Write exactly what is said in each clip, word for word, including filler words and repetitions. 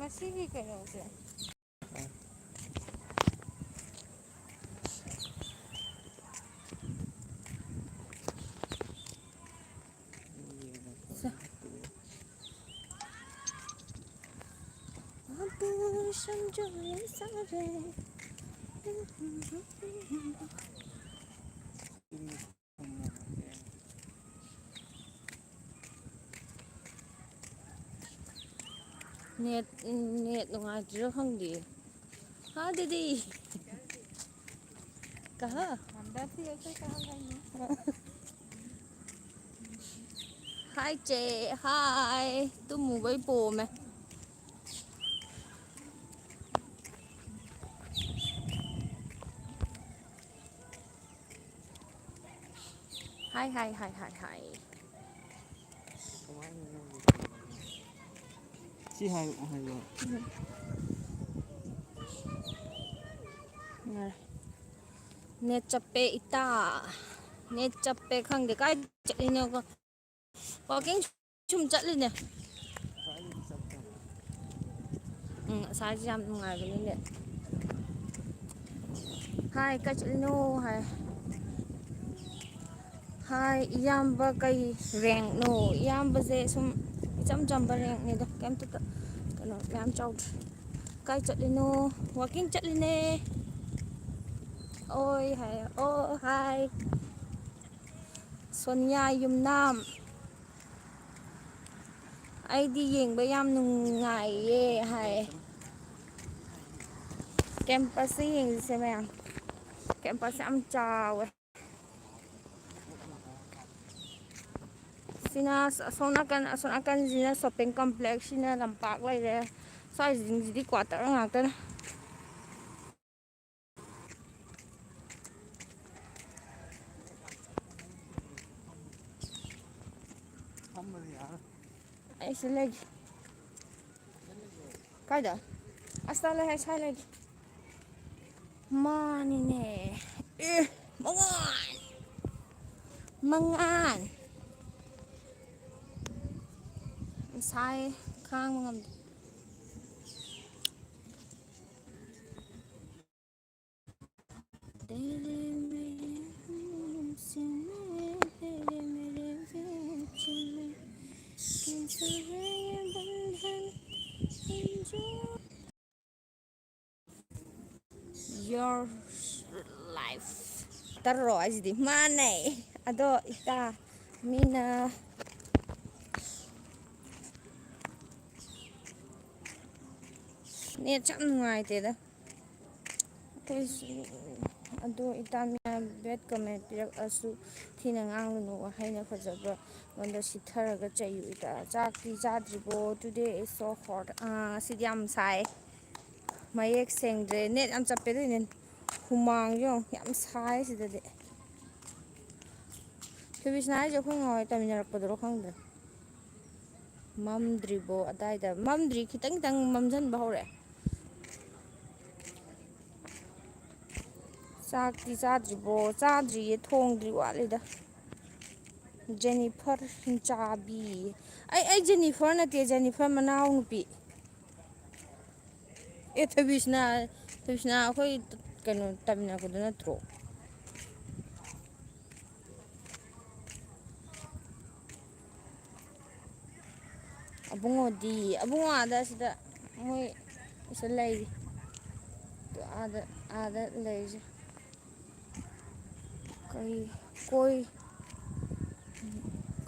ꯉꯁꯤꯒꯤ ꯀꯩꯅꯣꯁꯦ꯫ ꯁꯦ꯫ ꯑꯗꯨ ꯁꯟꯖꯣꯏ ꯁꯥꯔꯦ꯫ ꯅꯦꯠ, ꯅꯦꯠ ꯅꯨꯡꯉꯥꯏꯇ꯭ꯔꯤꯔꯥ ꯈꯪꯗꯦ꯫ ꯍꯥ, ꯗꯤꯗꯤ? ꯀꯍꯥ? अंदर थी, ऐसे कहाँ गई? ꯍꯥꯏ ꯆꯦ, ꯍꯥꯏ꯫ ꯇꯨꯝꯃꯨꯕꯩ ꯄꯣꯝꯃꯦ꯫ ꯍꯥꯏ, ꯍꯥꯏ, ꯍꯥꯏ, ꯍꯥꯏ, ꯍꯥꯏ꯫ ꯁꯤ ꯍꯥꯏꯔꯛꯑꯣ ꯍꯥꯏꯕ꯫ ꯎꯝ꯫ ꯌꯥꯔꯦ꯫ ꯅꯦꯠ ꯆꯞꯄꯦ ꯏꯇꯥ꯫ ꯅꯦꯠ ꯆꯞꯄꯦ ꯈꯪꯗꯦ꯫ ꯀꯥꯏ ꯆꯠꯂꯤꯅꯣꯀꯣ? Walking ꯁꯨꯝ ꯆꯠꯂꯤꯅꯦ꯫ ꯎꯝ, ꯉꯁꯥꯏꯁꯦ ꯌꯥꯝ ꯅꯨꯡꯉꯥꯏꯕꯅꯤꯅꯦ꯫ ꯍꯥꯏ, ꯀꯥꯏ ꯆꯠꯂꯤꯅꯣ? ꯍꯥꯏ꯫ ꯍꯥꯏ, ꯏꯌꯥꯝꯕ ꯀꯩ ꯔꯦꯡꯅꯣ? ꯏꯌꯥꯝꯕꯁꯦ ꯁꯨꯝ ꯏꯆꯝ ꯆꯝꯕ ꯔꯦꯡꯅꯤꯗ, ꯀꯩꯝꯇ ꯇ-, ꯀꯩꯅꯣ ꯃꯌꯥꯝ ꯆꯥꯎꯗ꯭ꯔꯤ꯫ ꯀꯥꯏ ꯆꯠꯂꯤꯅꯣ? Walking ꯆꯠꯂꯤꯅꯦ꯫ ꯑꯣꯏ ꯍꯥꯏ, ꯑꯣ ꯍꯥꯏ꯫ ꯁꯣꯅꯤꯌꯥ ꯌꯨꯝꯅꯥꯝ꯫ ꯑꯩꯗꯤ ꯌꯦꯡꯕ ꯌꯥꯝ ꯅꯨꯡꯉꯥꯏꯌꯦ ꯍꯥꯏ꯫ Campus ꯁꯦ ꯌꯦꯡꯁꯦ ꯃꯌꯥꯝ꯫ Campus ꯁꯦ ꯌꯥꯝ ꯆꯥꯎꯋꯦ꯫ ꯁꯤꯅ ꯑꯁꯣꯝ ꯅꯥꯀꯟ, ꯑꯁꯣꯝ ꯅꯥꯀꯟꯁꯤꯅ shopping complex, ꯁꯤꯅ ꯂꯝꯄꯥꯛ ꯂꯩꯔꯦ꯫ ꯁ꯭ꯋꯥꯏꯁꯤꯡꯁꯤꯗꯤ quarter ꯉꯥꯛꯇꯅꯦ꯫ ꯑꯩ ꯁꯤ ꯂꯩꯒꯦ꯫ ꯀꯥꯏꯗ? ꯑꯁ ꯇꯜꯂꯦ ꯍꯦ, ꯁ꯭ꯋꯥꯏ ꯂꯩꯒꯦ꯫ ꯃꯥꯅꯤꯅꯦ꯫ ꯑꯦ, ꯃꯉꯥꯟ! ꯃꯉꯥꯟ! ꯁꯥꯏ, ꯈꯥꯡꯕ ꯉꯝꯗꯦ꯫ तेरे मेरे मुंह से मैं, तेरे मेरे बीच में, कैसे है ये बंधन, जो your life. ꯇꯔꯣ ꯍꯥꯏꯁꯤꯗꯤ ꯃꯥꯅꯦ꯫ ꯑꯗꯣ ꯏꯇꯥ, ꯃꯤꯅ ꯅꯦꯠꯁꯦ ꯌꯥꯝ ꯅꯨꯡꯉꯥꯏꯇꯦꯗ꯫ ꯑꯩꯈꯣꯏꯁꯨ꯫ ꯑꯗꯣ ꯏꯇꯥ, ꯃꯤꯅ bad comment ꯄꯤꯔꯛꯑꯁꯨ ꯊꯤꯅ ꯉꯥꯡꯒꯅꯨ, ꯋꯥꯍꯩꯅ ꯐꯖꯕ ꯂꯣꯟꯗ ꯁꯤꯊꯔꯒ ꯆꯩꯌꯨ ꯏꯇꯥ꯫ ꯆꯥꯛꯇꯤ ꯆꯥꯗ꯭ꯔꯤꯕꯣ? Today is so hot. ꯑꯥ, ꯉꯁꯤꯗꯤ ꯌꯥꯝ ꯁꯥꯏ꯫ ꯃꯌꯦꯛ ꯁꯦꯡꯗ꯭ꯔꯦ꯫ ꯅꯦꯠ ꯌꯥꯝ ꯆꯞꯄꯦ ꯑꯗꯨꯏꯅꯦ꯫ ꯍꯨꯃꯥꯡꯁꯨ ꯌꯦꯡꯉꯨ, ꯌꯥꯝ ꯁꯥꯏ ꯁꯤꯗꯗꯤ꯫ ꯊꯣꯏꯕꯤꯁꯅꯥ ꯍꯥꯏꯁꯦ ꯑꯩꯈꯣꯏ ꯉꯍꯥꯟꯋꯥꯏ ꯇꯝꯃꯤꯟꯅꯔꯛꯄꯗꯨꯔꯣ ꯈꯪꯗ꯭ꯔꯦ꯫ ꯃꯝꯗ꯭ꯔꯤꯕꯣ ꯑꯗꯥꯏꯗ? ꯃꯝꯗ꯭ꯔꯤ, ꯈꯤꯇꯪ ꯈꯤꯇꯪ ꯃꯝꯁꯤꯟꯕ ꯍꯧꯔꯛꯑꯦ꯫ ꯆꯥꯛꯇꯤ ꯆꯥꯗ꯭ꯔꯤꯕꯣ? ꯆꯥꯗ꯭ꯔꯤꯌꯦ, ꯊꯣꯡꯗ꯭ꯔꯤ, ꯋꯥꯠꯂꯤꯗ꯫ ꯖꯦꯅꯤꯐꯔ ꯍꯤꯡꯆꯥꯕꯤ꯫ ꯑꯩ, ꯑꯩ ꯖꯦꯅꯤꯐꯔ ꯅꯠꯇꯦ, ꯖꯦꯅꯤꯐꯔ ꯃꯅꯥꯎ ꯅꯨꯄꯤ꯫ ꯑꯦ, ꯊꯣꯏꯕꯤꯁꯅꯥ, ꯊꯣꯏꯕꯤꯁꯅꯥ ꯑꯩꯈꯣꯏ ꯀꯩꯅꯣ ꯇꯝꯃꯤꯟꯅꯔꯛꯄꯗꯣ ꯅꯠꯇ꯭ꯔꯣ? ꯑꯕꯨꯡꯉꯣꯗꯤ, ꯑꯕꯨꯡꯉꯣ ꯑꯥꯗ ꯁꯤꯗ ꯃꯣꯏ ꯁꯤꯗ ꯂꯩꯔꯤ꯫ ꯑꯥꯗ, ꯑꯥꯗ ꯂꯩꯔꯤꯁꯦ꯫ ꯀꯩ, ꯀꯣꯏ,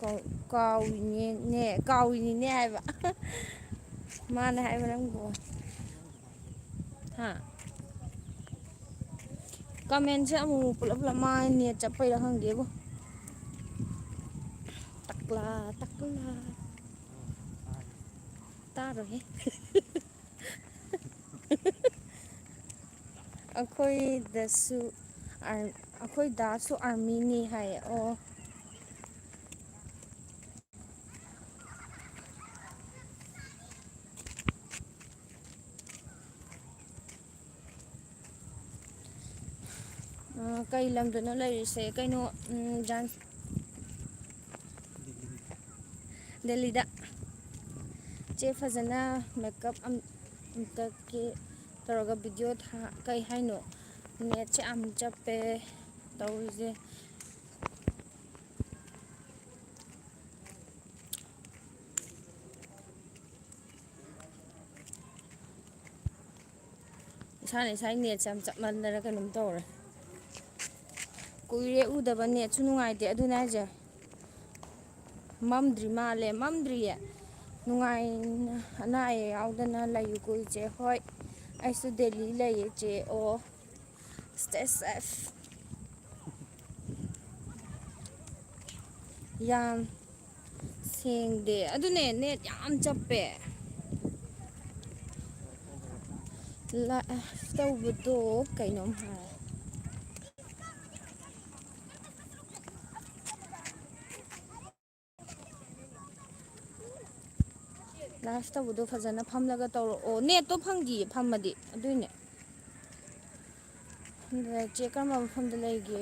ꯀꯥꯎ-, ꯀꯥꯎꯏꯅꯦ, ꯅꯦ, ꯀꯥꯎꯏꯅꯤꯅꯦ ꯍꯥꯏꯕ꯫ ꯃꯥꯅ ꯍꯥꯏꯕ ꯅꯪꯕꯨ꯫ ꯍꯥ? Commentꯁꯦ ꯑꯃꯨꯛ ꯄꯨꯂꯞ ꯄꯨꯂꯞ ꯃꯥꯡꯉꯦ, ꯅꯦꯠ ꯆꯞꯄꯩꯔꯥ ꯈꯪꯗꯦꯕꯣ꯫ ꯇꯛꯂꯥ, ꯇꯛꯂꯥ꯫ ꯇꯥꯔꯣꯏꯍꯦ꯫ ꯑꯩꯈꯣꯏꯗꯁꯨ ꯑꯥꯔ-, ꯑꯩꯈꯣꯏ ꯗꯥꯁꯨ ꯑꯥꯔꯃꯤꯅꯤ ꯍꯥꯏꯌꯦ꯫ ꯑꯣ꯫ ꯑ, ꯀꯩ ꯂꯝꯗꯅꯣ ꯂꯩꯔꯤꯁꯦ? ꯀꯩꯅꯣ, ꯎꯝ, ꯖꯥꯟ-, ꯗꯦꯜꯂꯤꯗ꯫ ꯆꯦ, ꯐꯖꯅ makeup ꯑꯝ-, ꯑꯝꯇ ꯀꯦ-, ꯇꯧꯔꯒ video ꯊꯥ-, ꯀꯩ ꯍꯥꯏꯅꯣ? ꯅꯦꯠꯁꯦ ꯌꯥꯝ ꯆꯞꯄꯦ ꯇꯧꯔꯤꯁꯦ꯫ ꯏꯁꯥꯅ ꯏꯁꯥꯒꯤ ꯅꯦꯠꯁꯦ ꯌꯥꯝ ꯆꯞꯃꯟꯗꯅ ꯀꯩꯅꯣꯝ ꯇꯧꯔꯦ꯫ ꯀꯨꯏꯔꯦ ꯎꯗꯕ, ꯅꯦꯠꯁꯨ ꯅꯨꯡꯉꯥꯏꯇꯦ꯫ ꯑꯗꯨꯅꯦ ꯍꯥꯏꯁꯦ, ꯃꯝꯗ꯭ꯔꯤ ꯃꯥꯜꯂꯦ꯫ ꯃꯝꯗ꯭ꯔꯤꯌꯦ꯫ ꯅꯨꯡꯉꯥꯏꯅ, ꯑꯅꯥ ꯑꯌꯦꯛ ꯌꯥꯎꯗꯅ ꯂꯩꯌꯨꯀꯣ, ꯏꯆꯦ꯫ ꯍꯣꯏ, ꯑꯩꯁꯨ ꯗꯦꯜꯂꯤ ꯂꯩꯌꯦ, ꯏꯆꯦ꯫ ꯑꯣ, stay safe꯫ ꯌꯥꯝ ꯁꯦꯡꯗꯦ꯫ ꯑꯗꯨꯅꯦ, ꯅꯦꯠ ꯌꯥꯝ ꯆꯞꯄꯦ꯫ ꯂꯥꯏꯐ ꯇꯧꯕꯗꯣ ꯀꯩꯅꯣꯝ ꯍꯥꯏ꯫ ꯂꯥꯏꯐ ꯇꯧꯕꯗꯣ ꯐꯖꯅ ꯐꯝꯂꯒ ꯇꯧꯔꯛꯑꯣ꯫ ꯅꯦꯠꯇꯣ ꯐꯪꯗꯤꯌꯦ ꯐꯝꯃꯗꯤ, ꯑꯗꯨꯏꯅꯦ꯫ ꯑꯗꯨꯗ ꯆꯦ ꯀꯔꯝꯕ ꯃꯐꯝꯗ ꯂꯩꯒꯦ?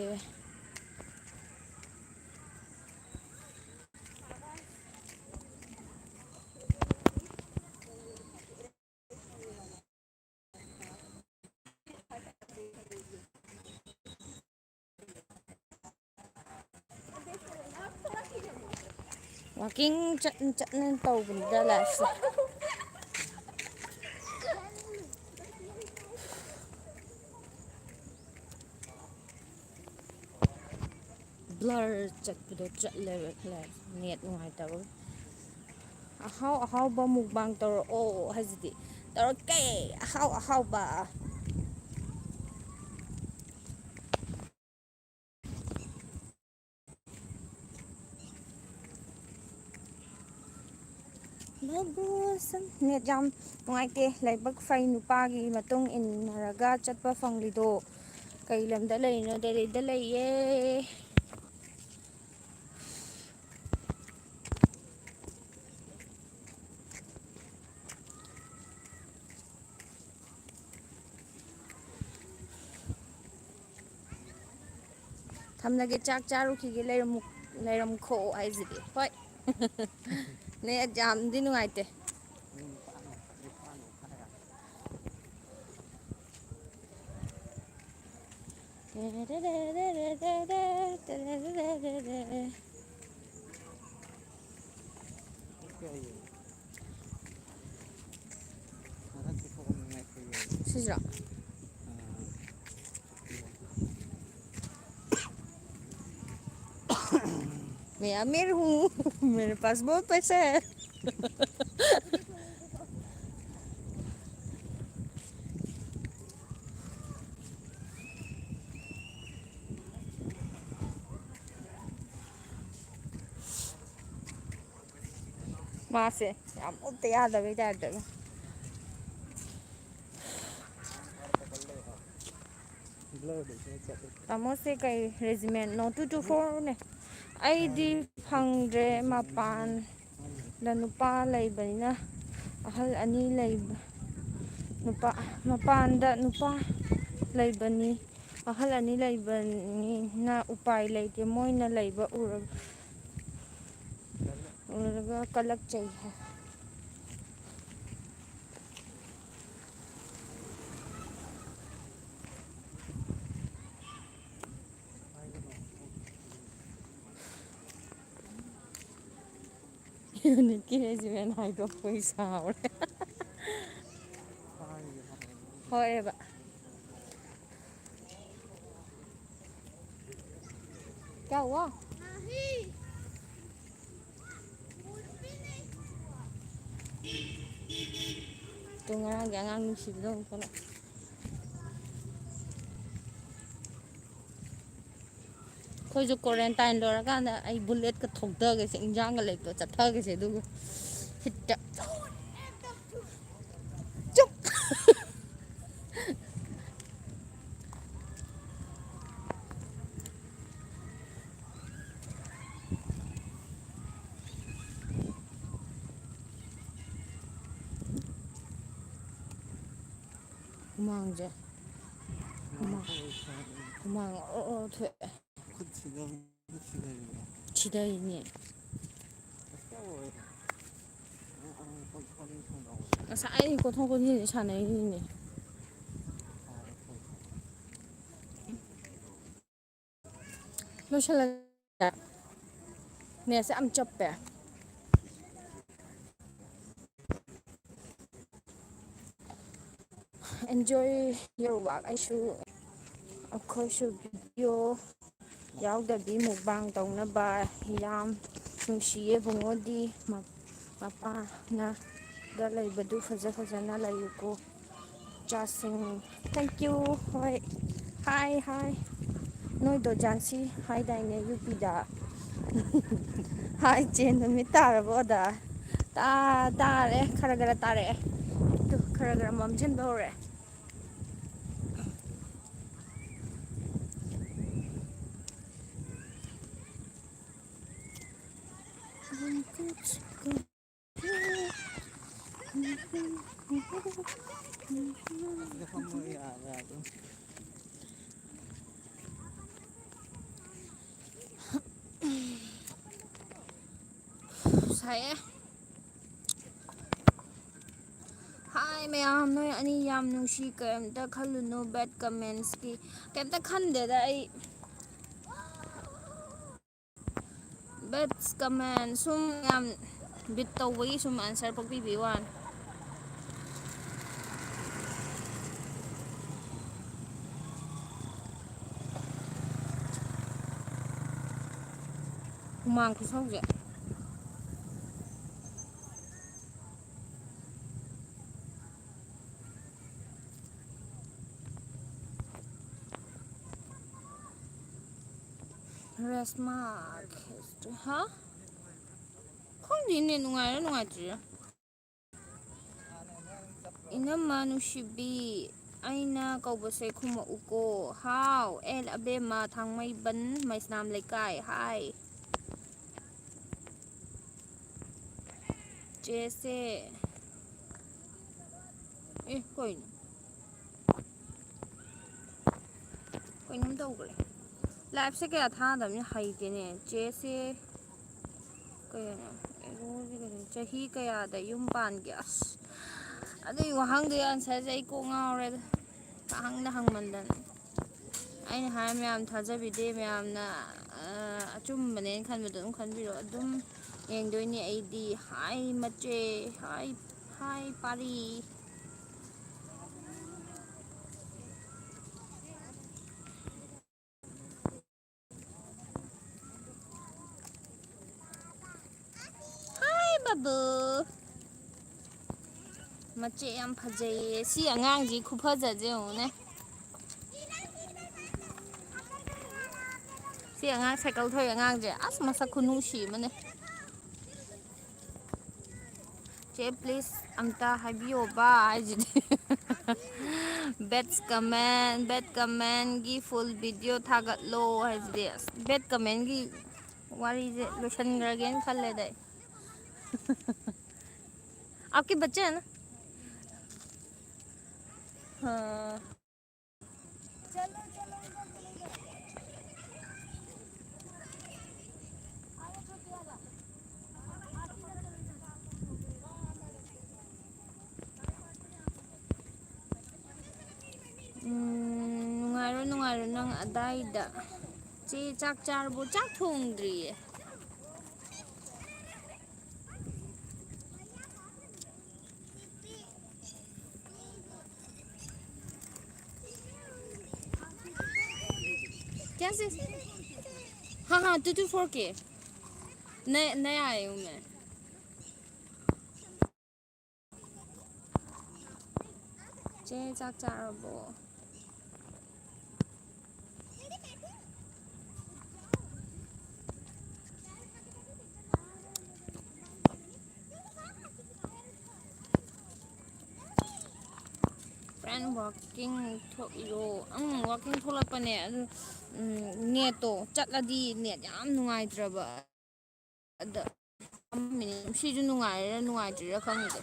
ꯋꯥꯀꯤꯡ ꯆꯠꯅ ꯆꯠꯅ ꯇꯧꯕꯅꯤꯗ ꯂꯥꯏꯐꯁꯦ꯫ ꯕ꯭ꯂꯔ ꯆꯠꯄꯗꯣ ꯆꯠꯂꯦꯕ, ꯅꯦꯠ ꯅꯨꯡꯉꯥꯏꯇꯕꯒꯤ꯫ ꯑꯍꯥꯎ ꯑꯍꯥꯎꯕ ꯃꯨꯛꯕꯥꯡ ꯇꯧꯔꯛꯑꯣ ꯍꯥꯏꯁꯤꯗꯤ꯫ ꯇꯧꯔꯛꯀꯦ, ꯑꯍꯥꯎ ꯑꯍꯥꯎꯕ꯫ ꯅꯦꯠ ꯌꯥꯝ ꯅꯨꯡꯉꯥꯏꯇꯦ꯫ ꯂꯥꯏꯕꯛ ꯐꯩ ꯅꯨꯄꯥꯒꯤ ꯃꯇꯨꯡ ꯏꯟꯅꯔꯒ ꯆꯠꯄ ꯐꯪꯂꯤꯗꯣ꯫ ꯀꯩ ꯂꯝꯗ ꯂꯩꯔꯤꯅꯣ? ꯗꯦꯜꯂꯤꯗ ꯂꯩꯌꯦ꯫ ꯊꯝꯂꯒꯦ, ꯆꯥꯛ ꯆꯥꯔꯨꯈꯤꯒꯦ, ꯂꯩꯔꯝꯃꯨ-, ꯂꯩꯔꯝꯈꯣ ꯍꯥꯏꯁꯤꯗꯤ꯫ ꯍꯣꯏ꯫ ꯅꯦꯠ ꯌꯥꯝꯗꯤ ꯅꯨꯡꯉꯥꯏꯇꯦ꯫ ꯎꯝ, ꯄꯥꯛꯅ, ꯄꯥꯛꯅ, ꯄꯥꯛꯅ꯫ ꯁꯤꯁꯤꯔꯣ? मैं, अमीर हूँ। मेरे पास बहुत पैसा है। ꯃꯥꯁꯦ ꯌꯥꯝ ꯎꯠꯇ ꯌꯥꯗꯕꯩ ꯇꯥꯏꯞꯇꯒ꯫ ꯇꯥꯃꯣꯁꯦ ꯀꯩ ꯔꯦꯖꯤꯃꯦꯟꯅꯣ? Two two ꯐꯣꯔꯅꯦ꯫ ꯑꯩꯗꯤ ꯐꯪꯗ꯭ꯔꯦ, ꯃꯄꯥꯟꯗ ꯅꯨꯄꯥ ꯂꯩꯕꯅꯤꯅ꯫ ꯑꯍꯜ ꯑꯅꯤ ꯂꯩꯕ ꯅꯨꯄꯥ, ꯃꯄꯥꯟꯗ ꯅꯨꯄꯥ ꯂꯩꯕꯅꯤ꯫ ꯑꯍꯜ ꯑꯅꯤ ꯂꯩꯕꯅꯤꯅ ꯎꯄꯥꯏ ꯂꯩꯇꯦ꯫ ꯃꯣꯏꯅ ꯂꯩꯕ ꯎꯔꯒ ꯎꯔꯒ ꯀꯜꯂꯛꯆꯩ ꯍꯥꯏ꯫ ꯌꯨꯅꯤꯠꯀꯤ ꯔꯦꯖꯤꯃꯦꯟ ꯍꯥꯏꯗꯣꯛꯄꯒꯤ ꯁꯥꯎꯔꯦ꯫ ꯍꯣꯏꯑꯦꯕ꯫ क्या हुआ? ꯇꯨ ꯉꯔꯥꯡꯒꯤ ꯑꯉꯥꯡ ꯅꯨꯡꯁꯤꯕꯗꯣ ꯑꯃꯨꯛ ꯊꯣꯛꯂꯛꯑꯦ꯫ ꯑꯩꯈꯣꯏꯁꯨ quarantine ꯂꯣꯏꯔꯀꯥꯟꯗ ꯑꯩ bulletꯀ ꯊꯧꯗꯒꯦꯁꯦ, ꯏꯟꯖꯥꯡꯒ ꯂꯩꯕꯗꯣ ꯆꯠꯊꯒꯦꯁꯦ, ꯑꯗꯨꯒ ꯍꯤꯠꯇ꯫ ꯆꯨꯞ! ꯍꯨꯃꯥꯡꯁꯦ꯫ ꯍꯨꯃꯥꯡ, ꯍꯨꯃꯥꯡ ꯑꯣꯔꯣ ꯑꯣꯔꯣ ꯊꯣꯛꯑꯦ꯫ ꯈꯨꯠꯁꯤꯗ ꯁꯤꯗꯔꯤꯕ꯫ ꯁꯤꯗꯔꯤꯅꯦ꯫ ꯉꯁꯥꯏ ꯀꯣꯟꯊꯣꯡ ꯀꯣꯟꯁꯤꯟꯁꯦ ꯁꯥꯟꯅꯔꯤꯅꯤꯅꯦ꯫ ꯂꯣꯏꯁꯜꯂꯒꯦ꯫ ꯅꯦꯠꯁꯦ ꯌꯥꯝ ꯆꯞꯄꯦ꯫ Enjoy your work꯫ ꯑꯩꯁꯨ, ꯑꯩꯈꯣꯏꯁꯨ ꯚꯤꯗꯤꯑꯣ ꯌꯥꯎꯗꯕꯤ ꯃꯨꯛꯕꯥꯡ ꯇꯧꯅꯕ꯫ ꯌꯥꯝ ꯅꯨꯡꯁꯤꯌꯦ ꯕꯨꯡꯉꯣꯗꯤ꯫ ꯃ-, ꯃꯄꯥꯅꯗ ꯂꯩꯕꯗꯨ ꯐꯖ ꯐꯖꯅ ꯂꯩꯌꯨꯀꯣ꯫ ꯆꯥꯁꯤꯡ꯫ Thank you꯫ ꯍꯣꯏ꯫ ꯍꯥꯏ, ꯍꯥꯏ꯫ ꯅꯣꯏꯗꯣ ꯖꯥꯟꯁꯤ ꯍꯥꯏꯗꯥꯏꯅꯦ ꯌꯨ ꯄꯤꯗ? ꯍꯥꯏ, ꯆꯦ ꯅꯨꯃꯤꯠ ꯇꯥꯔꯕꯣ ꯑꯗ? ꯇꯥ-, ꯇꯥꯔꯦ꯫ ꯈꯔ ꯈꯔ ꯇꯥꯔꯛꯑꯦ꯫ ꯑꯗꯨ ꯈꯔ ꯈꯔ ꯃꯝꯁꯤꯟꯕ ꯍꯧꯔꯛꯑꯦ꯫ ꯁꯥꯏꯑꯦ꯫ ꯍꯥꯏ ꯃꯌꯥꯝ, ꯅꯣꯏ ꯑꯅꯤ ꯌꯥꯝ ꯅꯨꯡꯁꯤ, ꯀꯩꯝꯇ ꯈꯜꯂꯨꯅꯨ bad commentsꯀꯤ꯫ ꯀꯩꯝꯇ ꯈꯟꯗꯦꯗ ꯑꯩ꯫ Bad comment ꯁꯨꯝ ꯌꯥꯝ ꯕꯤꯠ ꯇꯧꯕꯒꯤ ꯁꯨꯝ answer ꯄꯪꯄꯤꯕꯤ ꯋꯥꯅꯤ꯫ ꯍꯨꯃꯥꯡ ꯈꯨꯁꯧꯁꯦ꯫ ꯔꯦꯁꯃꯥ ꯈꯦꯇ꯭ꯔꯤ꯫ ꯍꯥ? ꯈꯪꯗꯦꯅꯦ, ꯅꯨꯡꯉꯥꯏꯔ ꯅꯨꯡꯉꯥꯏꯇ꯭ꯔꯤꯔ꯫ ꯏꯅꯝꯃ ꯅꯨꯡꯁꯤꯕꯤ, ꯑꯩꯅ ꯀꯧꯕꯁꯦ ꯈꯨꯝꯃꯛꯎꯀꯣ꯫ ꯍꯥꯎ꯫ ꯑꯦꯜ ꯑꯕꯦꯝꯃ ꯊꯥꯡꯃꯩꯕꯟ ꯃꯩꯁꯅꯥꯝ ꯂꯩꯀꯥꯏ꯫ ꯍꯥꯏ꯫ ꯆꯦꯁꯦ꯫ ꯑꯦ, ꯀꯩꯅꯣ? ꯀꯩꯅꯣꯝ ꯇꯧꯈ꯭ꯔꯦ꯫ Liveꯁꯦ ꯀꯌꯥ ꯊꯥꯗꯕꯅꯤ ꯍꯩꯇꯦꯅꯦ꯫ ꯆꯦꯁꯦ ꯀꯩꯅꯣ? ꯑꯦ, ꯆꯍꯤ ꯀꯌꯥꯗ ꯌꯨꯝ ꯄꯥꯟꯒꯦ? ꯑꯁ, ꯑꯗꯨꯒꯤ ꯋꯥꯍꯪꯗꯨꯒꯤ answerꯁꯦ ꯑꯩ ꯀꯣꯛ ꯉꯥꯎꯔꯦꯗ꯫ ꯄꯪꯍꯪꯗ ꯍꯪꯃꯟꯗꯅ꯫ ꯑꯩꯅ ꯍꯥꯏ ꯃꯌꯥꯝ ꯊꯥꯖꯕꯤꯗꯦ, ꯃꯌꯥꯝꯅ, ꯑ, ꯑꯆꯨꯝꯕꯅꯦꯅ ꯈꯟꯕꯗꯣ ꯑꯗꯨꯝ ꯈꯟꯕꯤꯔꯣ꯫ ꯑꯗꯨꯝ ꯌꯦꯡꯗꯣꯏꯅꯦ ꯑꯩꯗꯤ꯫ ꯍꯥꯏ ꯃꯆꯦ, ꯍꯥꯏ, ꯍꯥꯏ ꯄꯥꯔꯤ꯫ ꯍꯥꯏ ꯕꯕꯨ꯫ ꯃꯆꯦ ꯌꯥꯝ ꯐꯖꯩꯌꯦ꯫ ꯁꯤ ꯑꯉꯥꯡꯁꯤ ꯈꯨꯐꯖꯁꯦ ꯌꯦꯡꯉꯨꯅꯦ꯫ ꯁꯤ ꯑꯉꯥꯡ ꯁꯥꯏꯀꯜ ꯊꯧꯔꯤ ꯑꯉꯥꯡꯁꯦ ꯑꯁ ꯃꯁꯛ ꯈꯨꯅꯨꯡꯁꯤ ꯑꯃꯅꯦ꯫ ꯆꯦ, please ꯑꯝꯇ ꯍꯥꯏꯕꯤꯌꯣꯕ ꯍꯥꯏꯁꯤꯗꯤ꯫ Bad comment, bad commentꯒꯤ full video ꯊꯥꯒꯠꯂꯣ ꯍꯥꯏꯁꯤꯗꯤ꯫ ꯑꯁ, bad commentꯒꯤ ꯋꯥꯔꯤꯁꯦ ꯂꯣꯏꯁꯟꯈ꯭ꯔꯒꯦꯅ ꯈꯜꯂꯦꯗ ꯑꯩ꯫ आपके बच्चे हैं ना? हाँ। ꯎꯝ, ꯅꯨꯡꯉꯥꯏꯔꯣ, ꯅꯨꯡꯉꯥꯏꯔꯣ ꯅꯪ ꯑꯗꯥꯏꯗ꯫ ꯆꯦ, ꯆꯥꯛ ꯆꯥꯔꯕꯣ? ꯆꯥꯛ ꯊꯣꯡꯗ꯭ꯔꯤꯌꯦ꯫ क्या से? हाँ, हाँ, two two four के। नया, नया आए हूँ मैं। ꯆꯦ, ꯆꯥꯛ ꯆꯥꯔꯕꯣ? Friend, walking ꯊꯣꯛꯏꯔꯣ? ꯎꯝ, walking ꯊꯣꯛꯂꯛꯄꯅꯦ꯫ ꯑꯗꯨ, ꯎꯝ, netꯇꯣ ꯆꯠꯂꯗꯤ net ꯌꯥꯝ ꯅꯨꯡꯉꯥꯏꯇ꯭ꯔꯕ꯫ ꯑꯗ ꯐꯝꯃꯤꯅꯦ꯫ ꯁꯤꯁꯨ ꯅꯨꯡꯉꯥꯏꯔꯤꯔꯥ ꯅꯨꯡꯉꯥꯏꯇ꯭ꯔꯤꯔꯥ ꯈꯪꯗꯦ꯫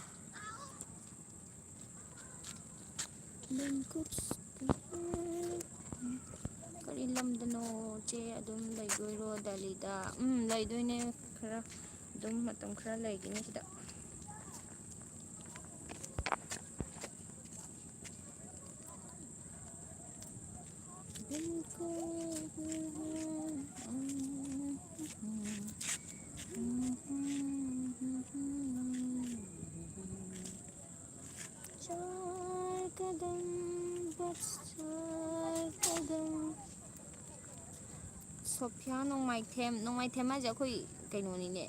ꯀꯔꯤ ꯂꯝꯗꯅꯣ ꯆꯦ? ꯑꯗꯨꯝ ꯂꯩꯗꯣꯏꯔꯣ ꯗꯦꯜꯂꯤꯗ? ꯎꯝ, ꯂꯩꯗꯣꯏꯅꯦ꯫ ꯈꯔ ꯑꯗꯨꯝ ꯃꯇꯝ ꯈꯔ ꯂꯩꯒꯅꯤ ꯁꯤꯗ꯫ ꯁꯣꯐꯤꯌꯥ ꯅꯣꯡꯃꯥꯏꯊꯦꯝ, ꯅꯣꯡꯃꯥꯏꯊꯦꯝ ꯍꯥꯏꯁꯦ ꯑꯩꯈꯣꯏ ꯀꯩꯅꯣꯅꯤꯅꯦ,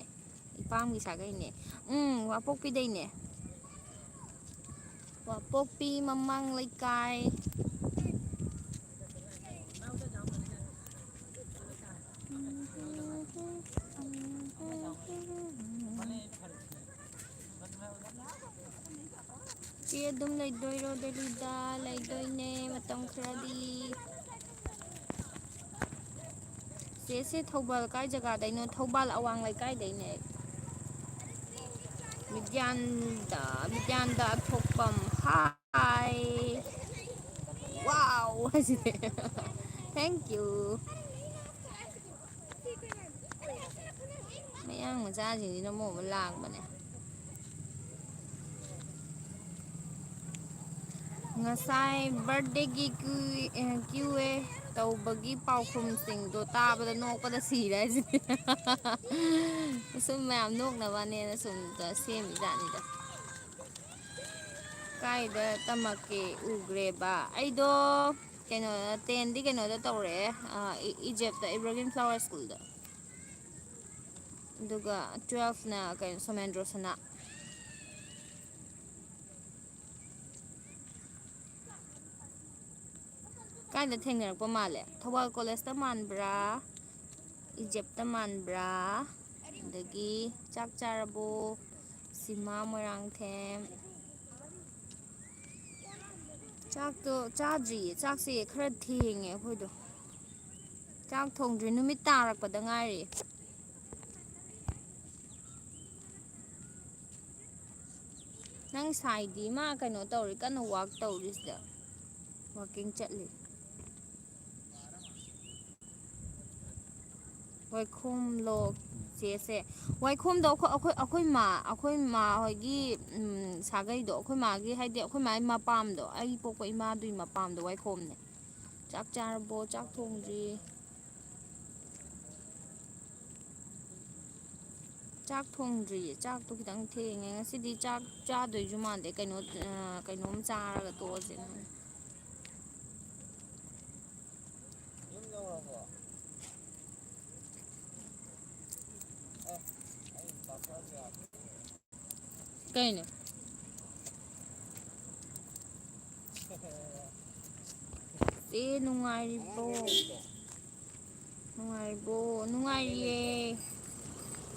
ꯏꯄꯥꯝꯒꯤ ꯁꯥꯒꯩꯅꯦ꯫ ꯎꯝ, ꯋꯥꯄꯣꯛꯄꯤꯗꯩꯅꯦ꯫ ꯋꯥꯄꯣꯛꯄꯤ ꯃꯃꯥꯡ ꯂꯩꯀꯥꯏ꯫ ꯆꯦ ꯑꯗꯨꯝ ꯂꯩꯗꯣꯏꯔꯣ ꯗꯦꯜꯂꯤꯗ? ꯂꯩꯗꯣꯏꯅꯦ ꯃꯇꯝ ꯈꯔꯗꯤ꯫ ꯆꯦꯁꯦ ꯊꯧꯕꯥꯜ ꯀꯥꯏ ꯖꯒꯥꯗꯩꯅꯣ? ꯊꯧꯕꯥꯜ ꯑꯋꯥꯡ ꯂꯩꯀꯥꯏꯗꯩꯅꯦ꯫ ꯕꯤꯗ꯭ꯌꯥꯟꯗ, ꯕꯤꯗ꯭ꯌꯥꯟꯗ ꯑꯊꯣꯛꯄꯝ꯫ ꯍꯥꯏ꯫ ꯋꯥꯎ ꯍꯥꯏꯁꯤꯅꯦ꯫ Thank you꯫ ꯃꯌꯥꯡ ꯃꯆꯥꯁꯤꯡꯁꯤꯅ ꯃꯔꯣꯜ ꯑꯃ ꯂꯥꯡꯕꯅꯦ꯫ ꯉꯁꯥꯏ ꯕꯥꯔꯗꯦꯒꯤ ꯀ꯭ꯌꯨ ꯑꯦ ꯇꯧꯕꯒꯤ ꯄꯥꯎꯈꯨꯝꯁꯤꯡꯗꯣ ꯇꯥꯕꯗ ꯅꯣꯛꯄꯗ ꯁꯤꯔꯦ ꯍꯥꯏꯁꯤꯅꯦ꯫ ꯁꯨꯝ ꯃꯌꯥꯝ ꯅꯣꯛꯅꯕꯅꯦꯅ ꯁꯨꯝ ꯁꯦꯝꯃꯤꯖꯥꯠꯅꯤꯗ꯫ ꯀꯥꯏꯗ ꯇꯝꯃꯛꯀꯦ ꯎꯒ꯭ꯔꯦꯕ? ꯑꯩꯗꯣ ꯀꯩꯅꯣ, ꯇꯦꯟꯗꯤ ꯀꯩꯅꯣꯗ ꯇꯧꯔꯛꯑꯦ, ꯑ, ꯏ-, ꯏꯖꯦꯞꯇ, Evergreen Flower Schoolꯗ꯫ ꯑꯗꯨꯒ ꯇꯨꯋꯦꯜꯐꯅ ꯀꯩꯅꯣ, ꯁꯣꯃꯦꯟꯗ꯭ꯔꯣ ꯁꯅꯥ꯫ ꯀꯥꯏꯗ ꯊꯦꯡꯅꯔꯛꯄ ꯃꯥꯜꯂꯦ? ꯊꯧꯕꯥꯜ ꯀꯣꯂꯦꯖꯇ ꯃꯥꯟꯕ꯭ꯔꯥ? ꯏꯖꯦꯞꯇ ꯃꯥꯟꯕ꯭ꯔꯥ? ꯑꯗꯒꯤ ꯆꯥꯛ ꯆꯥꯔꯕꯣ? ꯁꯤꯃꯥ ꯃꯣꯏꯔꯥꯡꯊꯦꯝ꯫ ꯆꯥꯛꯇꯣ ꯆꯥꯗ꯭ꯔꯤꯌꯦ꯫ ꯆꯥꯛꯁꯦ ꯈꯔ ꯊꯦꯡꯉꯦ ꯑꯩꯈꯣꯏꯗꯣ꯫ ꯆꯥꯛ ꯊꯣꯡꯗ꯭ꯔꯤ꯫ ꯅꯨꯃꯤꯠ ꯇꯥꯔꯛꯄꯗ ꯉꯥꯏꯔꯤ꯫ ꯅꯪ ꯁꯥꯏꯗꯤ ꯃꯥ ꯀꯩꯅꯣ ꯇꯧꯔꯤ, ꯀꯟꯅ ꯋꯥꯛ ꯇꯧꯔꯤ ꯁꯤꯗ꯫ ꯋꯥꯀꯤꯡ ꯆꯠꯂꯤ꯫ ꯋꯥꯏꯈꯣꯝꯂꯣ ꯆꯦꯁꯦ? ꯋꯥꯏꯈꯣꯝꯗꯣ ꯑꯩꯈꯣꯏ, ꯑꯩꯈꯣꯏ, ꯑꯩꯈꯣꯏ ꯃꯥ, ꯑꯩꯈꯣꯏ ꯃꯥ ꯍꯣꯏꯒꯤ, ꯎꯝ, ꯁꯥꯒꯩꯗꯣ, ꯑꯩꯈꯣꯏ ꯃꯥꯒꯤ, ꯍꯥꯏꯗꯤ ꯑꯩꯈꯣꯏ ꯃꯥꯒꯤ ꯃꯄꯥꯝꯗꯣ, ꯑꯩ ꯄꯣꯛꯄ ꯏꯃꯥꯗꯨꯒꯤ ꯃꯄꯥꯝꯗꯣ ꯋꯥꯏꯈꯣꯝꯅꯦ꯫ ꯆꯥꯛ ꯆꯥꯔꯕꯣ? ꯆꯥꯛ ꯊꯣꯡꯗ꯭ꯔꯤ꯫ ꯆꯥꯛ ꯊꯣꯡꯗ꯭ꯔꯤꯌꯦ꯫ ꯆꯥꯛꯇꯣ ꯈꯤꯇꯪ ꯊꯦꯡꯉꯦ꯫ ꯉꯁꯤꯗꯤ ꯆꯥꯛ ꯆꯥꯗꯣꯏꯁꯨ ꯃꯥꯟꯗꯦ꯫ ꯀꯩꯅꯣ, ꯑ, ꯀꯩꯅꯣꯝ ꯆꯥꯔꯒ ꯇꯣꯛꯑꯁꯦ꯫ ꯀꯩꯅꯣ? ꯆꯦ ꯅꯨꯡꯉꯥꯏꯔꯤꯕꯣ? ꯅꯨꯡꯉꯥꯏꯔꯤꯕꯣ? ꯅꯨꯡꯉꯥꯏꯔꯤꯌꯦ꯫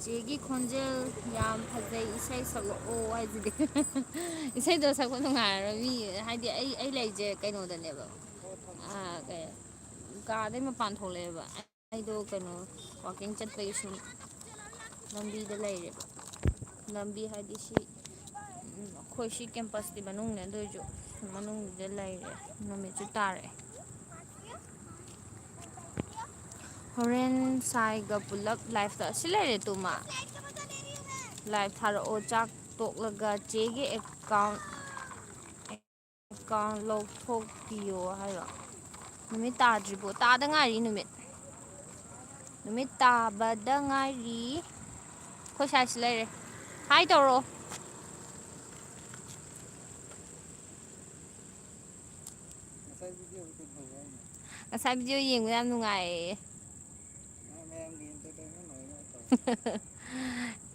ꯆꯦꯒꯤ ꯈꯣꯟꯖꯦꯜ ꯌꯥꯝ ꯐꯖꯩ, ꯏꯁꯩ ꯁꯛꯂꯛꯑꯣ ꯍꯥꯏꯁꯤꯗꯤ꯫ ꯏꯁꯩꯗꯣ ꯁꯛꯄ ꯅꯨꯡꯉꯥꯏꯔꯔꯣꯏ ꯃꯤ, ꯍꯥꯏꯗꯤ ꯑꯩ, ꯑꯩ ꯂꯩꯁꯦ ꯀꯩꯅꯣꯗꯅꯦꯕ꯫ ꯑꯥ, ꯀꯩ, ꯀꯥꯗꯩ ꯃꯄꯥꯟ ꯊꯣꯛꯂꯛꯑꯦꯕ꯫ ꯑꯩꯗꯣ ꯀꯩꯅꯣ, ꯋꯥꯀꯤꯡ ꯆꯠꯄꯒꯤ ꯁꯨꯝ ꯂꯝꯕꯤꯗ ꯂꯩꯔꯦꯕ꯫ ꯂꯝꯕꯤ ꯍꯥꯏꯗꯤ ꯁꯤ, ꯎꯝ, ꯑꯩꯈꯣꯏ ꯁꯤ ꯀꯦꯝꯄꯁꯇꯤ ꯃꯅꯨꯡꯅꯦ, ꯑꯗꯨ ꯑꯣꯏꯔꯁꯨ ꯃꯅꯨꯡꯗ ꯂꯩꯔꯦ꯫ ꯅꯨꯃꯤꯠꯁꯨ ꯇꯥꯔꯛꯑꯦ꯫ ꯍꯣꯔꯦꯟ ꯁꯥꯏꯒ ꯄꯨꯂꯞ ꯂꯥꯏꯐꯇ ꯁꯤ ꯂꯩꯔꯦ ꯇꯨꯃ꯫ ꯂꯥꯏꯐ ꯊꯥꯔꯛꯑꯣ꯫ ꯆꯥꯛ ꯇꯣꯛꯂꯒ ꯆꯦꯒꯤ ꯑꯦꯀꯥꯎꯟ ꯑꯦꯀꯥꯎꯟ ꯂꯧꯊꯣꯛꯄꯤꯌꯣ ꯍꯥꯏꯔꯣ? ꯅꯨꯃꯤꯠ ꯇꯥꯗ꯭ꯔꯤꯕꯣ? ꯇꯥꯗ ꯉꯥꯏꯔꯤ ꯅꯨꯃꯤꯠ꯫ ꯅꯨꯃꯤꯠ ꯇꯥꯕꯗ ꯉꯥꯏꯔꯤ꯫ ꯑꯩꯈꯣꯏ ꯁꯥꯏꯁꯤ ꯂꯩꯔꯦ꯫ ꯍꯥꯏ ꯇꯧꯔꯣ꯫ ꯉꯁꯥꯏ ꯚꯤꯗꯤꯑꯣꯗꯨ ꯀꯩ ꯇꯧꯒꯦ ꯍꯥꯏꯅꯣ? ꯉꯁꯥꯏ ꯚꯤꯗꯤꯑꯣ ꯌꯦꯡꯕ ꯌꯥꯝ ꯅꯨꯡꯉꯥꯏꯌꯦ꯫ ꯃꯌꯥꯝꯒꯤ entertainment ꯑꯣꯏꯅꯕ ꯇꯧꯕ꯫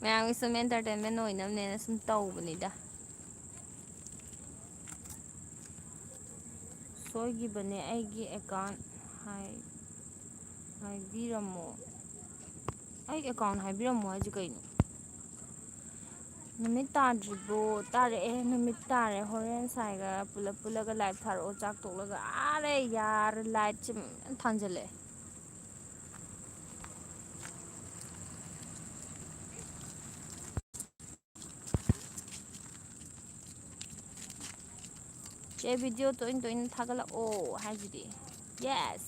ꯃꯌꯥꯝꯒꯤ ꯁꯨꯝ entertainment ꯑꯣꯏꯅꯕꯅꯦꯅ ꯁꯨꯝ ꯇꯧꯕꯅꯤꯗ꯫ ꯁꯣꯏꯈꯤꯕꯅꯦ ꯑꯩꯒꯤ ꯑꯦꯀꯥꯎꯟ ꯍꯥꯏ-, ꯍꯥꯏꯕꯤꯔꯝꯃꯣ꯫ ꯑꯩ ꯑꯦꯀꯥꯎꯟ ꯍꯥꯏꯕꯤꯔꯝꯃꯣ ꯍꯥꯏꯁꯦ ꯀꯩꯅꯣ? ꯅꯨꯃꯤꯠ ꯇꯥꯗ꯭ꯔꯤꯕꯣ? ꯇꯥꯔꯛꯑꯦ, ꯅꯨꯃꯤꯠ ꯇꯥꯔꯦ꯫ ꯍꯣꯔꯦꯟ ꯁꯥꯏꯒ ꯄꯨꯂꯞ ꯄꯨꯜꯂꯒ ꯂꯥꯏꯚ ꯊꯥꯔꯛꯑꯣ ꯆꯥꯛ ꯇꯣꯛꯂꯒ꯫ ꯑꯔꯦ ꯌꯥꯔ, ꯂꯥꯏꯠꯁꯦ ꯃꯌꯥꯝ ꯊꯥꯟꯖꯜꯂꯛꯑꯦ꯫ ꯆꯦ, ꯚꯤꯗꯤꯑꯣ ꯇꯣꯏꯅ ꯇꯣꯏꯅ ꯊꯥꯒꯠꯂꯛꯑꯣ ꯍꯥꯏꯁꯤꯗꯤ꯫ Yes,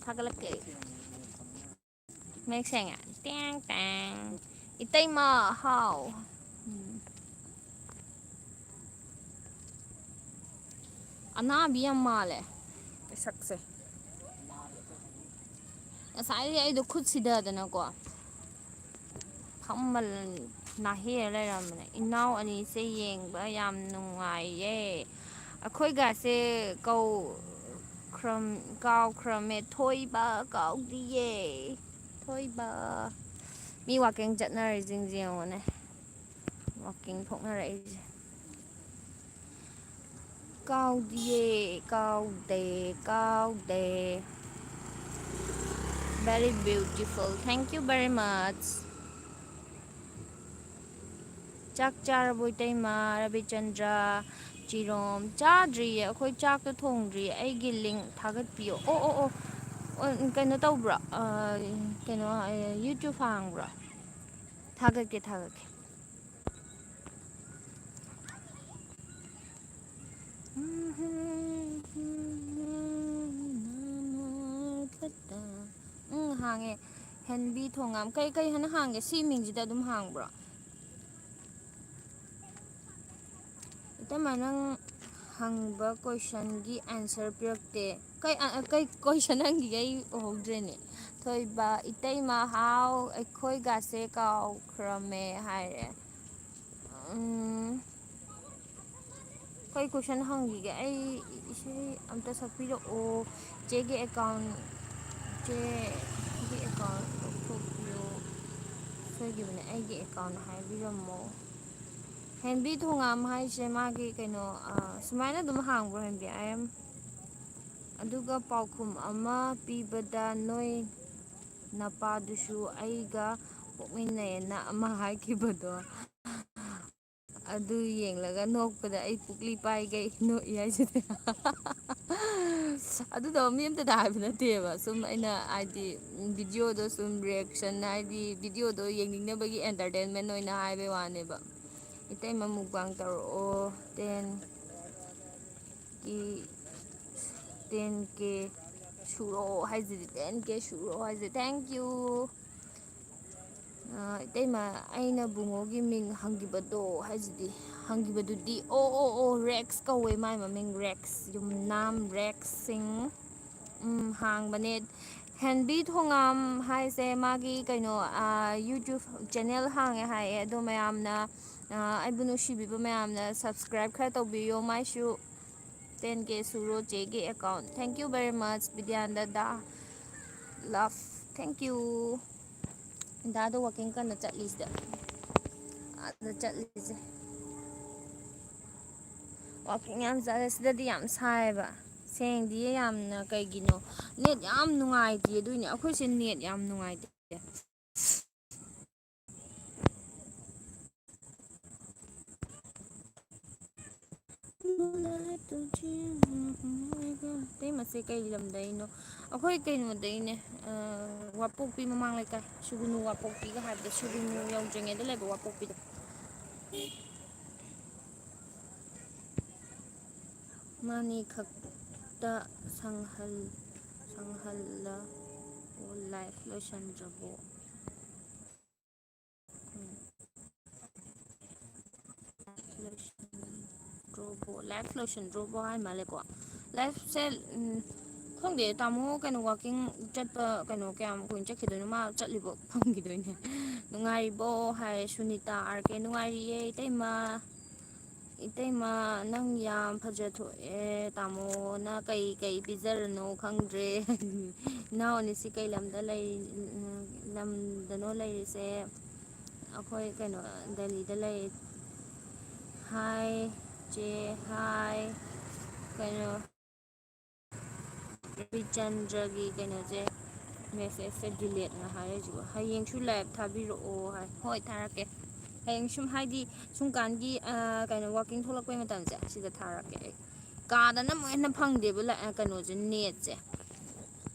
ꯊꯥꯒꯠꯂꯛꯀꯦ꯫ ꯃꯌꯦꯛ ꯁꯦꯡꯉꯦ꯫ ꯇꯦꯡ ꯇꯦꯡ꯫ ꯏꯇꯩꯃ ꯍꯥꯎ꯫ ꯎꯝ꯫ ꯑꯅꯥꯕꯤ ꯌꯥꯝ ꯃꯥꯜꯂꯦ꯫ ꯁꯛꯁꯦ꯫ ꯉꯁꯥꯏꯗꯤ ꯑꯩꯗꯣ ꯈꯨꯠ ꯁꯤꯗꯗꯅꯀꯣ ꯐꯝꯃ ꯅꯥꯍꯦꯔ ꯂꯩꯔꯝꯕꯅꯦ꯫ ꯏꯅꯥꯎ ꯑꯅꯤꯁꯦ ꯌꯦꯡꯕ ꯌꯥꯝ ꯅꯨꯡꯉꯥꯏꯌꯦ꯫ ꯑꯩꯈꯣꯏꯒꯁꯦ ꯀꯧ ꯈ꯭ꯔꯝ ꯀꯥꯎꯈ꯭ꯔꯝꯃꯦ꯫ ꯊꯣꯏꯕ ꯀꯥꯎꯗꯤꯌꯦ꯫ ꯊꯣꯏꯕ꯫ ꯃꯤ ꯋꯥꯛꯀꯤꯡ ꯆꯠꯅꯔꯤꯁꯤꯡꯁꯦ ꯌꯦꯡꯉꯣꯅꯦ꯫ ꯋꯥꯛꯀꯤꯡ ꯊꯣꯛꯅꯔꯛꯏꯁꯦ꯫ ꯀꯥꯎꯗꯤꯌꯦ꯫ ꯀꯥꯎꯗꯦ꯫ ꯀꯥꯎꯗꯦ꯫ Very beautiful. Thank you very much. ꯆꯥꯛ ꯆꯥꯔꯕꯣ ꯏꯇꯩꯃ? ꯔꯕꯤꯆꯟꯗ꯭ꯔ꯫ ꯆꯤꯔꯣꯝ꯫ ꯆꯥꯗ꯭ꯔꯤꯌꯦ꯫ ꯑꯩꯈꯣꯏ ꯆꯥꯛꯇꯣ ꯊꯣꯡꯗ꯭ꯔꯤꯌꯦ꯫ ꯑꯩꯒꯤ ꯂꯤꯡ ꯊꯥꯒꯠꯄꯤꯌꯣ꯫ ꯑꯣ, ꯑꯣ, ꯑꯣ꯫ ꯑꯣ, ꯀꯩꯅꯣ ꯇꯧꯕ꯭ꯔꯣ? ꯑ, ꯀꯩꯅꯣ, ꯑ, YouTube ꯍꯥꯡꯕ꯭ꯔꯣ? ꯊꯥꯒꯠꯀꯦ, ꯊꯥꯒꯠꯀꯦ꯫ ꯎꯝ, ꯍꯥꯡꯉꯦ꯫ ꯍꯦꯟꯕꯤ ꯊꯣꯉꯥꯝ꯫ ꯀꯩ, ꯀꯩ ꯍꯥꯏꯅ ꯍꯥꯡꯒꯦ? ꯁꯤ ꯃꯤꯡꯁꯤꯗ ꯑꯗꯨꯝ ꯍꯥꯡꯕ꯭ꯔꯣ? ꯏꯇꯩꯃ, ꯅꯪ ꯍꯪꯕ ꯀꯣꯏꯁꯟꯒꯤ ꯑꯦꯟꯁꯔ ꯄꯤꯔꯛꯇꯦ꯫ ꯀꯩ, ꯑ, ꯀꯩ ꯀꯣꯏꯁꯟ ꯍꯪꯈꯤꯒꯦ? ꯑꯩ ꯎꯍꯧꯗ꯭ꯔꯦꯅꯦ꯫ ꯊꯣꯏꯕ, ꯏꯇꯩꯃ ꯍꯥꯎ, ꯑꯩꯈꯣꯏꯒꯁꯦ ꯀꯥꯎꯈ꯭ꯔꯃꯦ ꯍꯥꯏꯔꯦ꯫ ꯎꯝ, ꯀꯩ ꯀꯣꯏꯁꯟ ꯍꯪꯈꯤꯒꯦ? ꯑꯩ ꯏꯁꯩ ꯑꯝꯇ ꯁꯛꯄꯤꯔꯛꯑꯣ꯫ ꯆꯦꯒꯤ ꯑꯦꯀꯥꯎꯟ, ꯆꯦꯒꯤ ꯑꯦꯀꯥꯎꯟ ꯂꯧꯊꯣꯛꯄꯤꯌꯣ꯫ ꯁꯣꯏꯈꯤꯕꯅꯦ, ꯑꯩꯒꯤ ꯑꯦꯀꯥꯎꯟ ꯍꯥꯏꯕꯤꯔꯝꯃꯣ꯫ ꯍꯦꯟꯕꯤ ꯊꯣꯉꯥꯝ ꯍꯥꯏꯁꯦ ꯃꯥꯒꯤ ꯀꯩꯅꯣ, ꯑ, ꯁꯨꯃꯥꯏꯅ ꯑꯗꯨꯝ ꯍꯥꯡꯕ꯭ꯔꯣ, ꯍꯦꯟꯕꯤ? ꯑꯥꯏ ꯑꯦꯝ꯫ ꯑꯗꯨꯒ ꯄꯥꯎꯈꯨꯝ ꯑꯃ ꯄꯤꯕꯗ ꯅꯣꯏ ꯅꯄꯥꯗꯨꯁꯨ ꯑꯩꯒ ꯄꯣꯛꯃꯤꯟꯅꯩꯌꯦꯅ ꯑꯃ ꯍꯥꯏꯈꯤꯕꯗꯣ, ꯑꯗꯨ ꯌꯦꯡꯂꯒ ꯅꯣꯛꯄꯗ ꯑꯩ ꯄꯨꯛꯂꯤ ꯄꯥꯏꯒꯩ ꯅꯣꯛꯏ ꯍꯥꯏꯁꯤꯗꯤ꯫ ꯑꯗꯨꯗꯣ ꯃꯤ ꯑꯝꯇꯗ ꯍꯥꯏꯕ ꯅꯠꯇꯦꯕ, ꯁꯨꯝ ꯑꯩꯅ ꯍꯥꯏꯗꯤ ꯚꯤꯗꯤꯑꯣꯗꯣ ꯁꯨꯝ ꯔꯤꯌꯦꯛꯁꯟ, ꯍꯥꯏꯗꯤ ꯚꯤꯗꯤꯑꯣꯗꯣ ꯌꯦꯡꯅꯤꯡꯅꯕꯒꯤ ꯑꯦꯟꯇꯔꯇꯦꯟꯃꯦꯟ ꯑꯣꯏꯅ ꯍꯥꯏꯕꯩ ꯋꯥꯅꯦꯕ꯫ ꯏꯇꯩꯃ ꯃꯨꯛꯕꯥꯡ ꯇꯧꯔꯛꯑꯣ꯫ ꯇꯦꯟ ꯀꯦ, ꯇꯦꯟ ꯀꯦ ꯁꯨꯔꯣ ꯍꯥꯏꯁꯤꯗꯤ, ꯇꯦꯟ ꯀꯦ ꯁꯨꯔꯣ ꯍꯥꯏꯁꯤꯗꯤ꯫ Thank you꯫ ꯑ, ꯏꯇꯩꯃ, ꯑꯩꯅ ꯕꯨꯡꯉꯣꯒꯤ ꯃꯤꯡ ꯍꯪꯈꯤꯕꯗꯣ ꯍꯥꯏꯁꯤꯗꯤ꯫ ꯍꯪꯈꯤꯕꯗꯨꯗꯤ, ꯑꯣ, ꯑꯣ, ꯑꯣ, ꯔꯦꯛꯁ ꯀꯧꯋꯦ, ꯃꯥꯏ ꯃꯃꯤꯡ ꯔꯦꯛꯁ, ꯌꯨꯝꯅꯥꯝ ꯔꯦꯛꯁ ꯁꯤꯡ꯫ ꯎꯝ, ꯍꯥꯡꯕꯅꯦ꯫ ꯍꯦꯟꯕꯤ ꯊꯣꯉꯥꯝ ꯍꯥꯏꯁꯦ ꯃꯥꯒꯤ ꯀꯩꯅꯣ, ꯑꯥ, YouTube channel ꯍꯥꯡꯉꯦ ꯍꯥꯏꯌꯦ, ꯑꯗꯣ ꯃꯌꯥꯝꯅ, ꯑꯥ, ꯑꯩꯕꯨ ꯅꯨꯡꯁꯤꯕꯤꯕ ꯃꯌꯥꯝꯅ subscribe ꯈꯔ ꯇꯧꯕꯤꯌꯣ, ꯃꯥꯏꯁꯨ ten K ꯁꯨꯔꯣ ꯆꯦꯒꯤ account꯫ Thank you very much, Bidyananda the. Love, thank you꯫ ꯗꯥꯗꯣ walking ꯀꯟꯅ ꯆꯠꯂꯤꯁꯤꯗ꯫ ꯑꯥꯗ ꯆꯠꯂꯤꯁꯦ꯫ Walking ꯌꯥꯝ ꯆꯠꯂꯦ꯫ ꯁꯤꯗꯗꯤ ꯌꯥꯝ ꯁꯥꯏꯌꯦꯕ꯫ ꯁꯦꯡꯗꯤꯌꯦ ꯌꯥꯝꯅ꯫ ꯀꯩꯒꯤꯅꯣ? Net ꯌꯥꯝ ꯅꯨꯡꯉꯥꯏꯇꯦ꯫ ꯑꯗꯨꯏꯅꯦ ꯑꯩꯈꯣꯏꯁꯦ net ꯌꯥꯝ ꯅꯨꯡꯉꯥꯏꯇꯦ꯫ ꯏꯇꯩꯃꯁꯦ ꯀꯩ ꯂꯝꯗꯩꯅꯣ? ꯑꯩꯈꯣꯏ ꯀꯩꯅꯣꯗꯩꯅꯦ, ꯑ, ꯋꯥꯄꯣꯛꯄꯤ ꯃꯃꯥꯡ ꯂꯩꯀꯥꯏ, ꯁꯨꯒꯨꯅꯨ ꯋꯥꯄꯣꯛꯄꯤꯒ ꯍꯥꯏꯕꯗꯣ, ꯁꯨꯒꯨꯅꯨ ꯌꯧꯗ꯭ꯔꯤꯉꯩꯗ ꯂꯩꯕ ꯋꯥꯄꯣꯛꯄꯤꯗꯣ꯫ ꯃꯥꯅꯤ ꯈꯛꯇ ꯁꯪꯍꯜ-, ꯁꯪꯍꯜꯂ꯫ ꯑꯣ, live ꯂꯣꯏꯁꯟꯗ꯭ꯔꯕꯣ? ꯎꯝ꯫ ꯂꯣꯏꯁꯟꯗ꯭ꯔꯣꯕꯣ? Live ꯂꯣꯏꯁꯟꯗ꯭ꯔꯣꯕꯣ ꯍꯥꯏ ꯃꯥꯜꯂꯦꯀꯣ꯫ Liveꯁꯦ, ꯎꯝ, ꯈꯪꯗꯦ, ꯇꯥꯃꯣ ꯀꯩꯅꯣ walking ꯆꯠꯄ ꯀꯩꯅꯣ ꯀꯌꯥꯝ ꯀꯨꯏꯅ ꯆꯠꯈꯤꯗꯣꯏꯅꯣ? ꯃꯥ ꯆꯠꯂꯤꯕꯣ ꯈꯪꯈꯤꯗꯣꯏꯅꯦ꯫ ꯅꯨꯡꯉꯥꯏꯔꯤꯕꯣ ꯍꯥꯏ ꯁꯨꯅꯤꯇꯥ ꯑꯥꯔ ꯀꯦ꯫ ꯅꯨꯡꯉꯥꯏꯔꯤꯌꯦ ꯏꯇꯩꯃ꯫ ꯏꯇꯩꯃ, ꯅꯪ ꯌꯥꯝ ꯐꯖꯊꯣꯛꯑꯦ꯫ ꯇꯥꯃꯣꯅ ꯀꯩ ꯀꯩ ꯄꯤꯖꯔꯅꯣ ꯈꯪꯗ꯭ꯔꯦ꯫ ꯏꯅꯥꯎ ꯑꯅꯤꯁꯤ ꯀꯩ ꯂꯝꯗ ꯂꯩ-, ꯂꯝꯗꯅꯣ ꯂꯩꯔꯤꯁꯦ? ꯑꯩꯈꯣꯏ ꯀꯩꯅꯣ, ꯗꯦꯜꯂꯤꯗ ꯂꯩ꯫ ꯍꯥꯏ ꯆꯦ, ꯍꯥꯏ꯫ ꯀꯩꯅꯣ, ꯔꯕꯤꯆꯟꯗ꯭ꯔꯒꯤ ꯀꯩꯅꯣꯁꯦ, messageꯁꯦ deleteꯅ ꯍꯥꯏꯔꯛꯏꯁꯤꯕꯣ꯫ "ꯍꯌꯦꯡꯁꯨ live ꯊꯥꯕꯤꯔꯛꯑꯣ" ꯍꯥꯏ꯫ ꯍꯣꯏ, ꯊꯥꯔꯛꯀꯦ꯫ ꯍꯌꯦꯡ ꯁꯨꯝ, ꯍꯥꯏꯗꯤ, ꯁꯨꯝ ꯀꯥꯟꯒꯤ, ꯑ, ꯀꯩꯅꯣ, walking ꯊꯣꯛꯂꯛꯄꯩ ꯃꯇꯝꯁꯦ ꯁꯤꯗ ꯊꯥꯔꯛꯀꯦ ꯑꯩ꯫ ꯀꯥꯗꯅ ꯑꯃꯨꯛ ꯍꯦꯟꯅ ꯐꯪꯗꯦꯕ ꯂ-, ꯑ, ꯀꯩꯅꯣꯁꯦ, netꯁꯦ꯫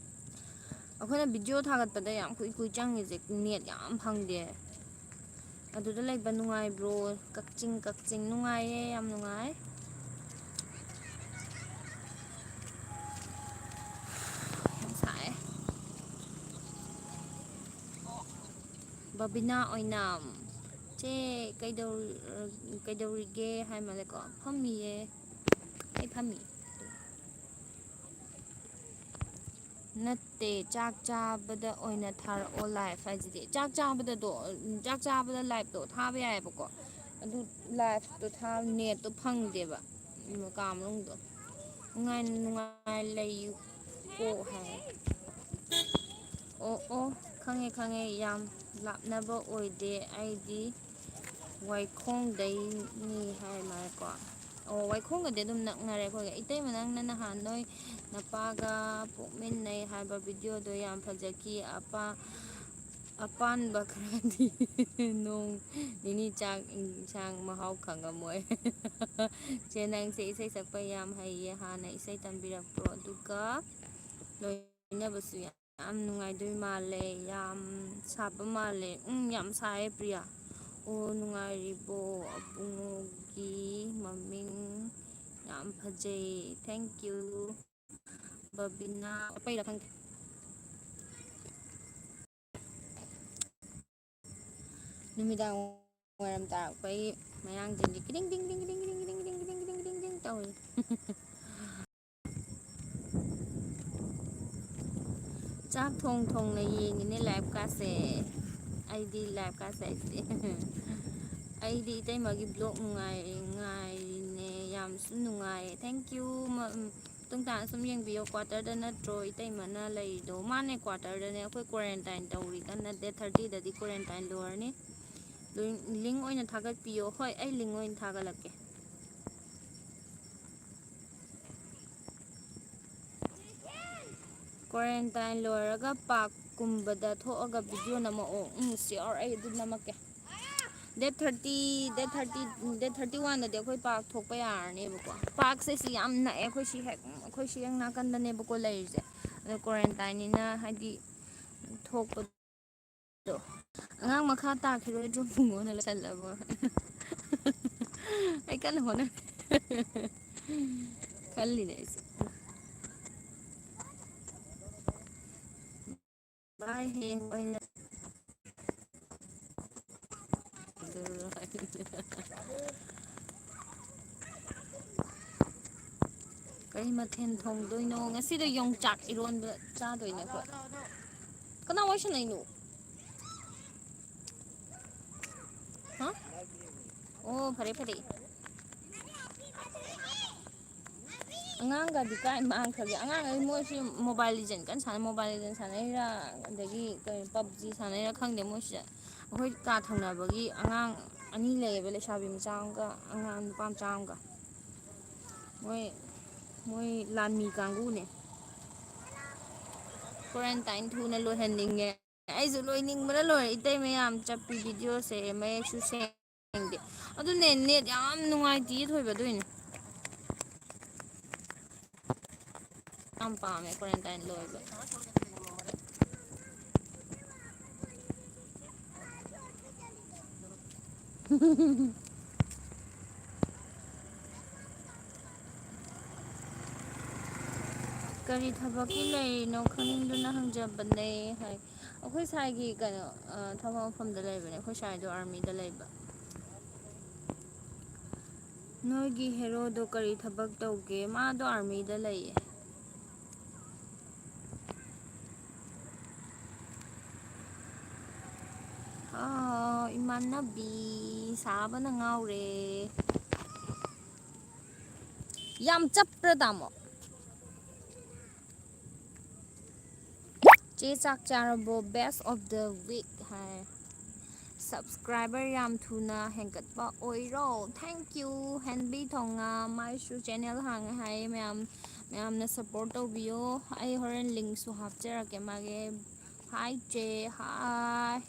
ꯑꯩꯈꯣꯏꯅ video ꯊꯥꯒꯠꯄꯗ ꯌꯥꯝ ꯀꯨꯏ ꯀꯨꯏ ꯆꯪꯉꯤꯁꯦ, net ꯌꯥꯝ ꯐꯪꯗꯦ꯫ ꯑꯗꯨꯗ ꯂꯩꯕ ꯅꯨꯡꯉꯥꯏꯕ꯭ꯔꯣ? ꯀꯛꯆꯤꯡ, ꯀꯛꯆꯤꯡ ꯅꯨꯡꯉꯥꯏꯌꯦ, ꯌꯥꯝ ꯅꯨꯡꯉꯥꯏ꯫ ꯌꯥꯝ ꯁꯥꯏꯌꯦ꯫ ꯕꯕꯤꯅꯥ ꯑꯣꯏꯅꯥꯝ, ꯆꯦ, ꯀꯩꯗꯧ-, ꯀꯩꯗꯧꯔꯤꯒꯦ ꯍꯥꯏ ꯃꯥꯜꯂꯦꯀꯣ꯫ ꯐꯝꯃꯤꯌꯦ꯫ ꯑꯩ ꯐꯝꯃꯤ꯫ ꯅꯠꯇꯦ, ꯆꯥꯛ ꯆꯥꯕꯗ ꯑꯣꯏꯅ ꯊꯥꯔꯛꯑꯣ live ꯍꯥꯏꯁꯤꯗꯤ꯫ ꯆꯥꯛ ꯆꯥꯕꯗꯗꯣ, ꯆꯥꯛ ꯆꯥꯕꯗ liveꯇꯣ ꯊꯥꯕ ꯌꯥꯏꯑꯕꯀꯣ꯫ ꯑꯗꯨ liveꯇꯣ ꯊꯥꯕ netꯇꯣ ꯐꯪꯗꯦꯕ, ꯎꯝ, ꯀꯥ ꯃꯅꯨꯡꯗꯣ꯫ ꯅꯨꯡꯉꯥꯏ ꯅꯨꯡꯉꯥꯏ ꯂꯩꯌꯨꯀꯣ ꯍꯥꯏ꯫ ꯑꯣ ꯑꯣ, ꯈꯪꯉꯦ ꯈꯪꯉꯦ, ꯌꯥꯝ ꯂꯥꯞꯅꯕ ꯑꯣꯏꯗꯦ, ꯑꯩꯗꯤ ꯋꯥꯏꯈꯣꯡꯗꯩꯅꯤ ꯍꯥꯏ ꯃꯥꯜꯂꯦꯀꯣ꯫ ꯑꯣ, ꯋꯥꯏꯈꯣꯡꯒꯗꯤ ꯑꯗꯨꯝ ꯅꯛꯅꯔꯦ ꯑꯩꯈꯣꯏꯒ꯫ ꯏꯇꯩꯃ, ꯅꯪꯅ ꯅꯍꯥꯟ ꯅꯣꯏ ꯅꯄꯥꯒ ꯄꯣꯛꯃꯤꯟꯅꯩ ꯍꯥꯏꯕ videoꯗꯣ ꯌꯥꯝ ꯐꯖꯈꯤ꯫ ꯑꯄꯥ-, ꯑꯄꯥꯟꯕ ꯈꯔꯗꯤ ꯅꯣꯡ ꯅꯤꯅꯤ ꯆꯥꯛ ꯏꯟꯁꯥꯡ ꯃꯍꯥꯎ ꯈꯪꯉꯝꯃꯣꯏ꯫ ꯆꯦ, ꯅꯪꯁꯦ ꯏꯁꯩ ꯁꯛꯄ ꯌꯥꯝ ꯍꯩꯌꯦ, ꯍꯥꯟꯅ ꯏꯁꯩ ꯇꯝꯕꯤꯔꯛꯄ꯭ꯔꯣ? ꯑꯗꯨꯒ ꯂꯣꯏꯅꯕꯁꯨ ꯌꯥꯝ ꯅꯨꯡꯉꯥꯏꯗꯣꯏ ꯃꯥꯜꯂꯦ꯫ ꯌꯥꯝ ꯁꯥꯕ ꯃꯥꯜꯂꯦ꯫ ꯎꯝ, ꯌꯥꯝ ꯁꯥꯏꯌꯦ ꯄ꯭ꯔꯤꯌꯥ꯫ ꯑꯣ, ꯅꯨꯡꯉꯥꯏꯔꯤꯕꯣ? ꯑꯕꯨꯡꯉꯣꯒꯤ ꯃꯃꯤꯡ ꯌꯥꯝ ꯐꯖꯩ꯫ Thank you꯫ ꯕꯕꯤꯅꯥ, ꯑꯄꯩꯔ ꯈꯪꯗꯦ꯫ ꯅꯨꯃꯤꯗꯥꯡ ꯋꯥꯏꯔꯝ ꯇꯥꯔꯛꯄꯒꯤ ꯃꯌꯥꯡꯁꯤꯡꯁꯦ ꯀꯤꯗꯤꯡ ꯗꯤꯡ ꯗꯤꯡ ꯗꯤꯡ ꯗꯤꯡ ꯗꯤꯡ ꯗꯤꯡ ꯗꯤꯡ ꯗꯤꯡ ꯗꯤꯡ ꯗꯤꯡ ꯇꯧꯏ꯫ ꯆꯥꯛ ꯊꯣꯡ ꯊꯣꯡꯅ ꯌꯦꯡꯉꯤꯅꯦ liveꯀꯥꯁꯦ꯫ ꯑꯩꯗꯤ liveꯀꯥꯁꯦ ꯑꯩꯗꯤ ꯑꯩꯗꯤ ꯏꯇꯩꯃꯒꯤ vlog ꯅꯨꯡꯉꯥꯏ-, ꯉꯥꯏꯔꯤꯅꯦ꯫ ꯌꯥꯝꯁꯨ ꯅꯨꯡꯉꯥꯏꯌꯦ꯫ Thank you꯫ ꯃ-, ꯎꯝ, ꯃꯇꯨꯡ ꯇꯥꯅ ꯁꯨꯝ ꯌꯦꯡꯕꯤꯌꯣ꯫ Quarterꯗ ꯅꯠꯇ꯭ꯔꯣ ꯏꯇꯩꯃꯅ ꯂꯩꯔꯤꯗꯣ? ꯃꯥꯅꯦ, quarterꯗꯅꯦ꯫ ꯑꯩꯈꯣꯏ quarantine ꯇꯧꯔꯤ ꯀꯟꯅ꯫ Date thirtyꯗꯗꯤ quarantine ꯂꯣꯏꯔꯅꯤ꯫ Link, link ꯑꯣꯏꯅ ꯊꯥꯒꯠꯄꯤꯌꯣ꯫ ꯍꯣꯏ, ꯑꯩ link ꯑꯣꯏꯅ ꯊꯥꯒꯠꯂꯛꯀꯦ꯫ Quarantine ꯂꯣꯏꯔꯒ parkꯀꯨꯝꯕꯗ ꯊꯣꯛꯑꯒ video ꯅꯝꯃꯛꯑꯣ꯫ ꯎꯝ, sure, ꯑꯩ ꯑꯗꯨ ꯅꯝꯃꯛꯀꯦ꯫ Date thirty, date thirty, date thirty oneꯗꯗꯤ ꯑꯩꯈꯣꯏ park ꯊꯣꯛꯄ ꯌꯥꯔꯅꯦꯕꯀꯣ꯫ Parkꯁꯦ ꯁꯤ ꯌꯥꯝ ꯅꯛꯑꯦ, ꯑꯩꯈꯣꯏ ꯁꯤ ꯍꯦꯛ, ꯑꯩꯈꯣꯏ ꯁꯤ ꯍꯦꯛ ꯅꯥꯀꯟꯗꯅꯦꯕꯀꯣ ꯂꯩꯔꯤꯁꯦ꯫ ꯑꯗꯣ quarantineꯅꯤꯅ, ꯍꯥꯏꯗꯤ, ꯊꯣꯛꯄꯗꯣ꯫ ꯑꯉꯥꯡ ꯃꯈꯥ ꯇꯥꯈꯤꯔꯣꯏꯗ꯭ꯔꯣ ꯄꯨꯡꯉꯣꯅ ꯂꯣꯏꯁꯜꯂꯕꯣ? ꯑꯩ ꯀꯟꯅ ꯍꯣꯠꯅꯔꯤ꯫ ꯈꯜꯂꯤꯅꯦ ꯑꯩꯁꯦ꯫ ꯚꯥꯏ, ꯍꯌꯦꯡ ꯑꯣꯏꯅ ꯀꯔꯤ ꯃꯊꯦꯜ ꯊꯣꯡꯗꯣꯏꯅꯣ? ꯉꯁꯤꯗꯣ ꯌꯣꯡꯆꯥꯛ ꯏꯔꯣꯟꯕ ꯆꯥꯗꯣꯏꯅꯦ ꯑꯩꯈꯣꯏ꯫ ꯀꯅꯥ ꯋꯥꯔꯤ ꯁꯥꯟꯅꯩꯅꯣ? ꯍꯥ? ꯑꯣ, ꯐꯔꯦ, ꯐꯔꯦ꯫ ꯑꯉꯥꯡꯒꯗꯤ ꯀꯥꯏ ꯃꯥꯡꯈ꯭ꯔꯒꯦ? ꯑꯉꯥꯡꯈꯩ ꯃꯣꯏꯁꯤ Mobile Legend ꯀꯟꯅ ꯁꯥꯟꯅꯩ, Mobile Legend ꯁꯥꯟꯅꯩꯔꯥ, ꯑꯗꯒꯤ ꯀꯩꯅꯣ, PUBG ꯁꯥꯟꯅꯩꯔꯥ ꯈꯪꯗꯦ꯫ ꯃꯣꯏꯁꯤꯗ ꯑꯩꯈꯣꯏ ꯀꯥ ꯊꯪꯅꯕꯒꯤ ꯑꯉꯥꯡ ꯑꯅꯤ ꯂꯩꯌꯦꯕ, ꯂꯩꯁꯥꯕꯤ ꯃꯆꯥ ꯑꯃꯒ ꯑꯉꯥꯡ ꯅꯨꯄꯥ ꯃꯆꯥ ꯑꯃꯒ꯫ ꯃꯣꯏ, ꯃꯣꯏ ꯂꯥꯟꯃꯤ ꯀꯥꯡꯕꯨꯅꯦ꯫ Quarantine ꯊꯨꯅ ꯂꯣꯏꯍꯟꯅꯤꯡꯉꯦ꯫ ꯑꯩꯁꯨ ꯂꯣꯏꯅꯤꯡꯕꯅ ꯂꯣꯏꯔꯦ꯫ ꯏꯇꯩ ꯃꯌꯥꯝ ꯆꯞꯄꯤ videoꯁꯦ ꯃꯌꯦꯛꯁꯨ ꯁꯦꯡꯗꯦ꯫ ꯑꯗꯨꯅꯦ, net ꯌꯥꯝ ꯅꯨꯡꯉꯥꯏꯇꯦ ꯊꯣꯏꯕ, ꯑꯗꯨꯏꯅꯦ꯫ ꯌꯥꯝ ꯄꯥꯝꯃꯦ quarantine ꯂꯣꯏꯕ꯫ ꯀꯔꯤ ꯊꯕꯛꯀꯤ ꯂꯩꯔꯤꯅꯣ ꯈꯪꯅꯤꯡꯗꯨꯅ ꯍꯪꯖꯕꯅꯦ ꯍꯥꯏ꯫ ꯑꯩꯈꯣꯏ ꯁ꯭ꯋꯥꯏꯒꯤ ꯀꯩꯅꯣ, ꯑ, ꯊꯕꯛ ꯃꯐꯝꯗ ꯂꯩꯕꯅꯦ꯫ ꯑꯩꯈꯣꯏ ꯁ꯭ꯋꯥꯏꯗꯣ armyꯗ ꯂꯩꯕ꯫ ꯅꯣꯏꯒꯤ heroꯗꯣ ꯀꯔꯤ ꯊꯕꯛ ꯇꯧꯒꯦ? ꯃꯥꯗꯣ armyꯗ ꯂꯩꯌꯦ꯫ ꯑꯥ, ꯏꯃꯥꯟꯅꯕꯤ, ꯁꯥꯕꯅ ꯉꯥꯎꯔꯦ꯫ ꯌꯥꯝ ꯆꯞꯄ꯭ꯔꯥ, ꯇꯥꯃꯣ? ꯆꯦ, ꯆꯥꯛ ꯆꯥꯔꯕꯣ? Best of the week high. Subscriber ꯌꯥꯝ ꯊꯨꯅ ꯍꯦꯟꯒꯠꯄ ꯑꯣꯏꯔꯣ꯫ Thank you, ꯍꯦꯟꯕꯤ ꯊꯣꯉꯥ꯫ ꯃꯥꯏꯁꯨ channel ꯍꯥꯡꯉꯦ ꯍꯥꯏꯌꯦ꯫ ꯃꯌꯥꯝ, ꯃꯌꯥꯝꯅ support ꯇꯧꯕꯤꯌꯣ꯫ ꯑꯩ ꯍꯣꯔꯦꯟ linkꯁꯨ ꯍꯥꯞꯆꯔꯛꯀꯦ ꯃꯥꯒꯤ꯫ Hi ꯆꯦ, hi꯫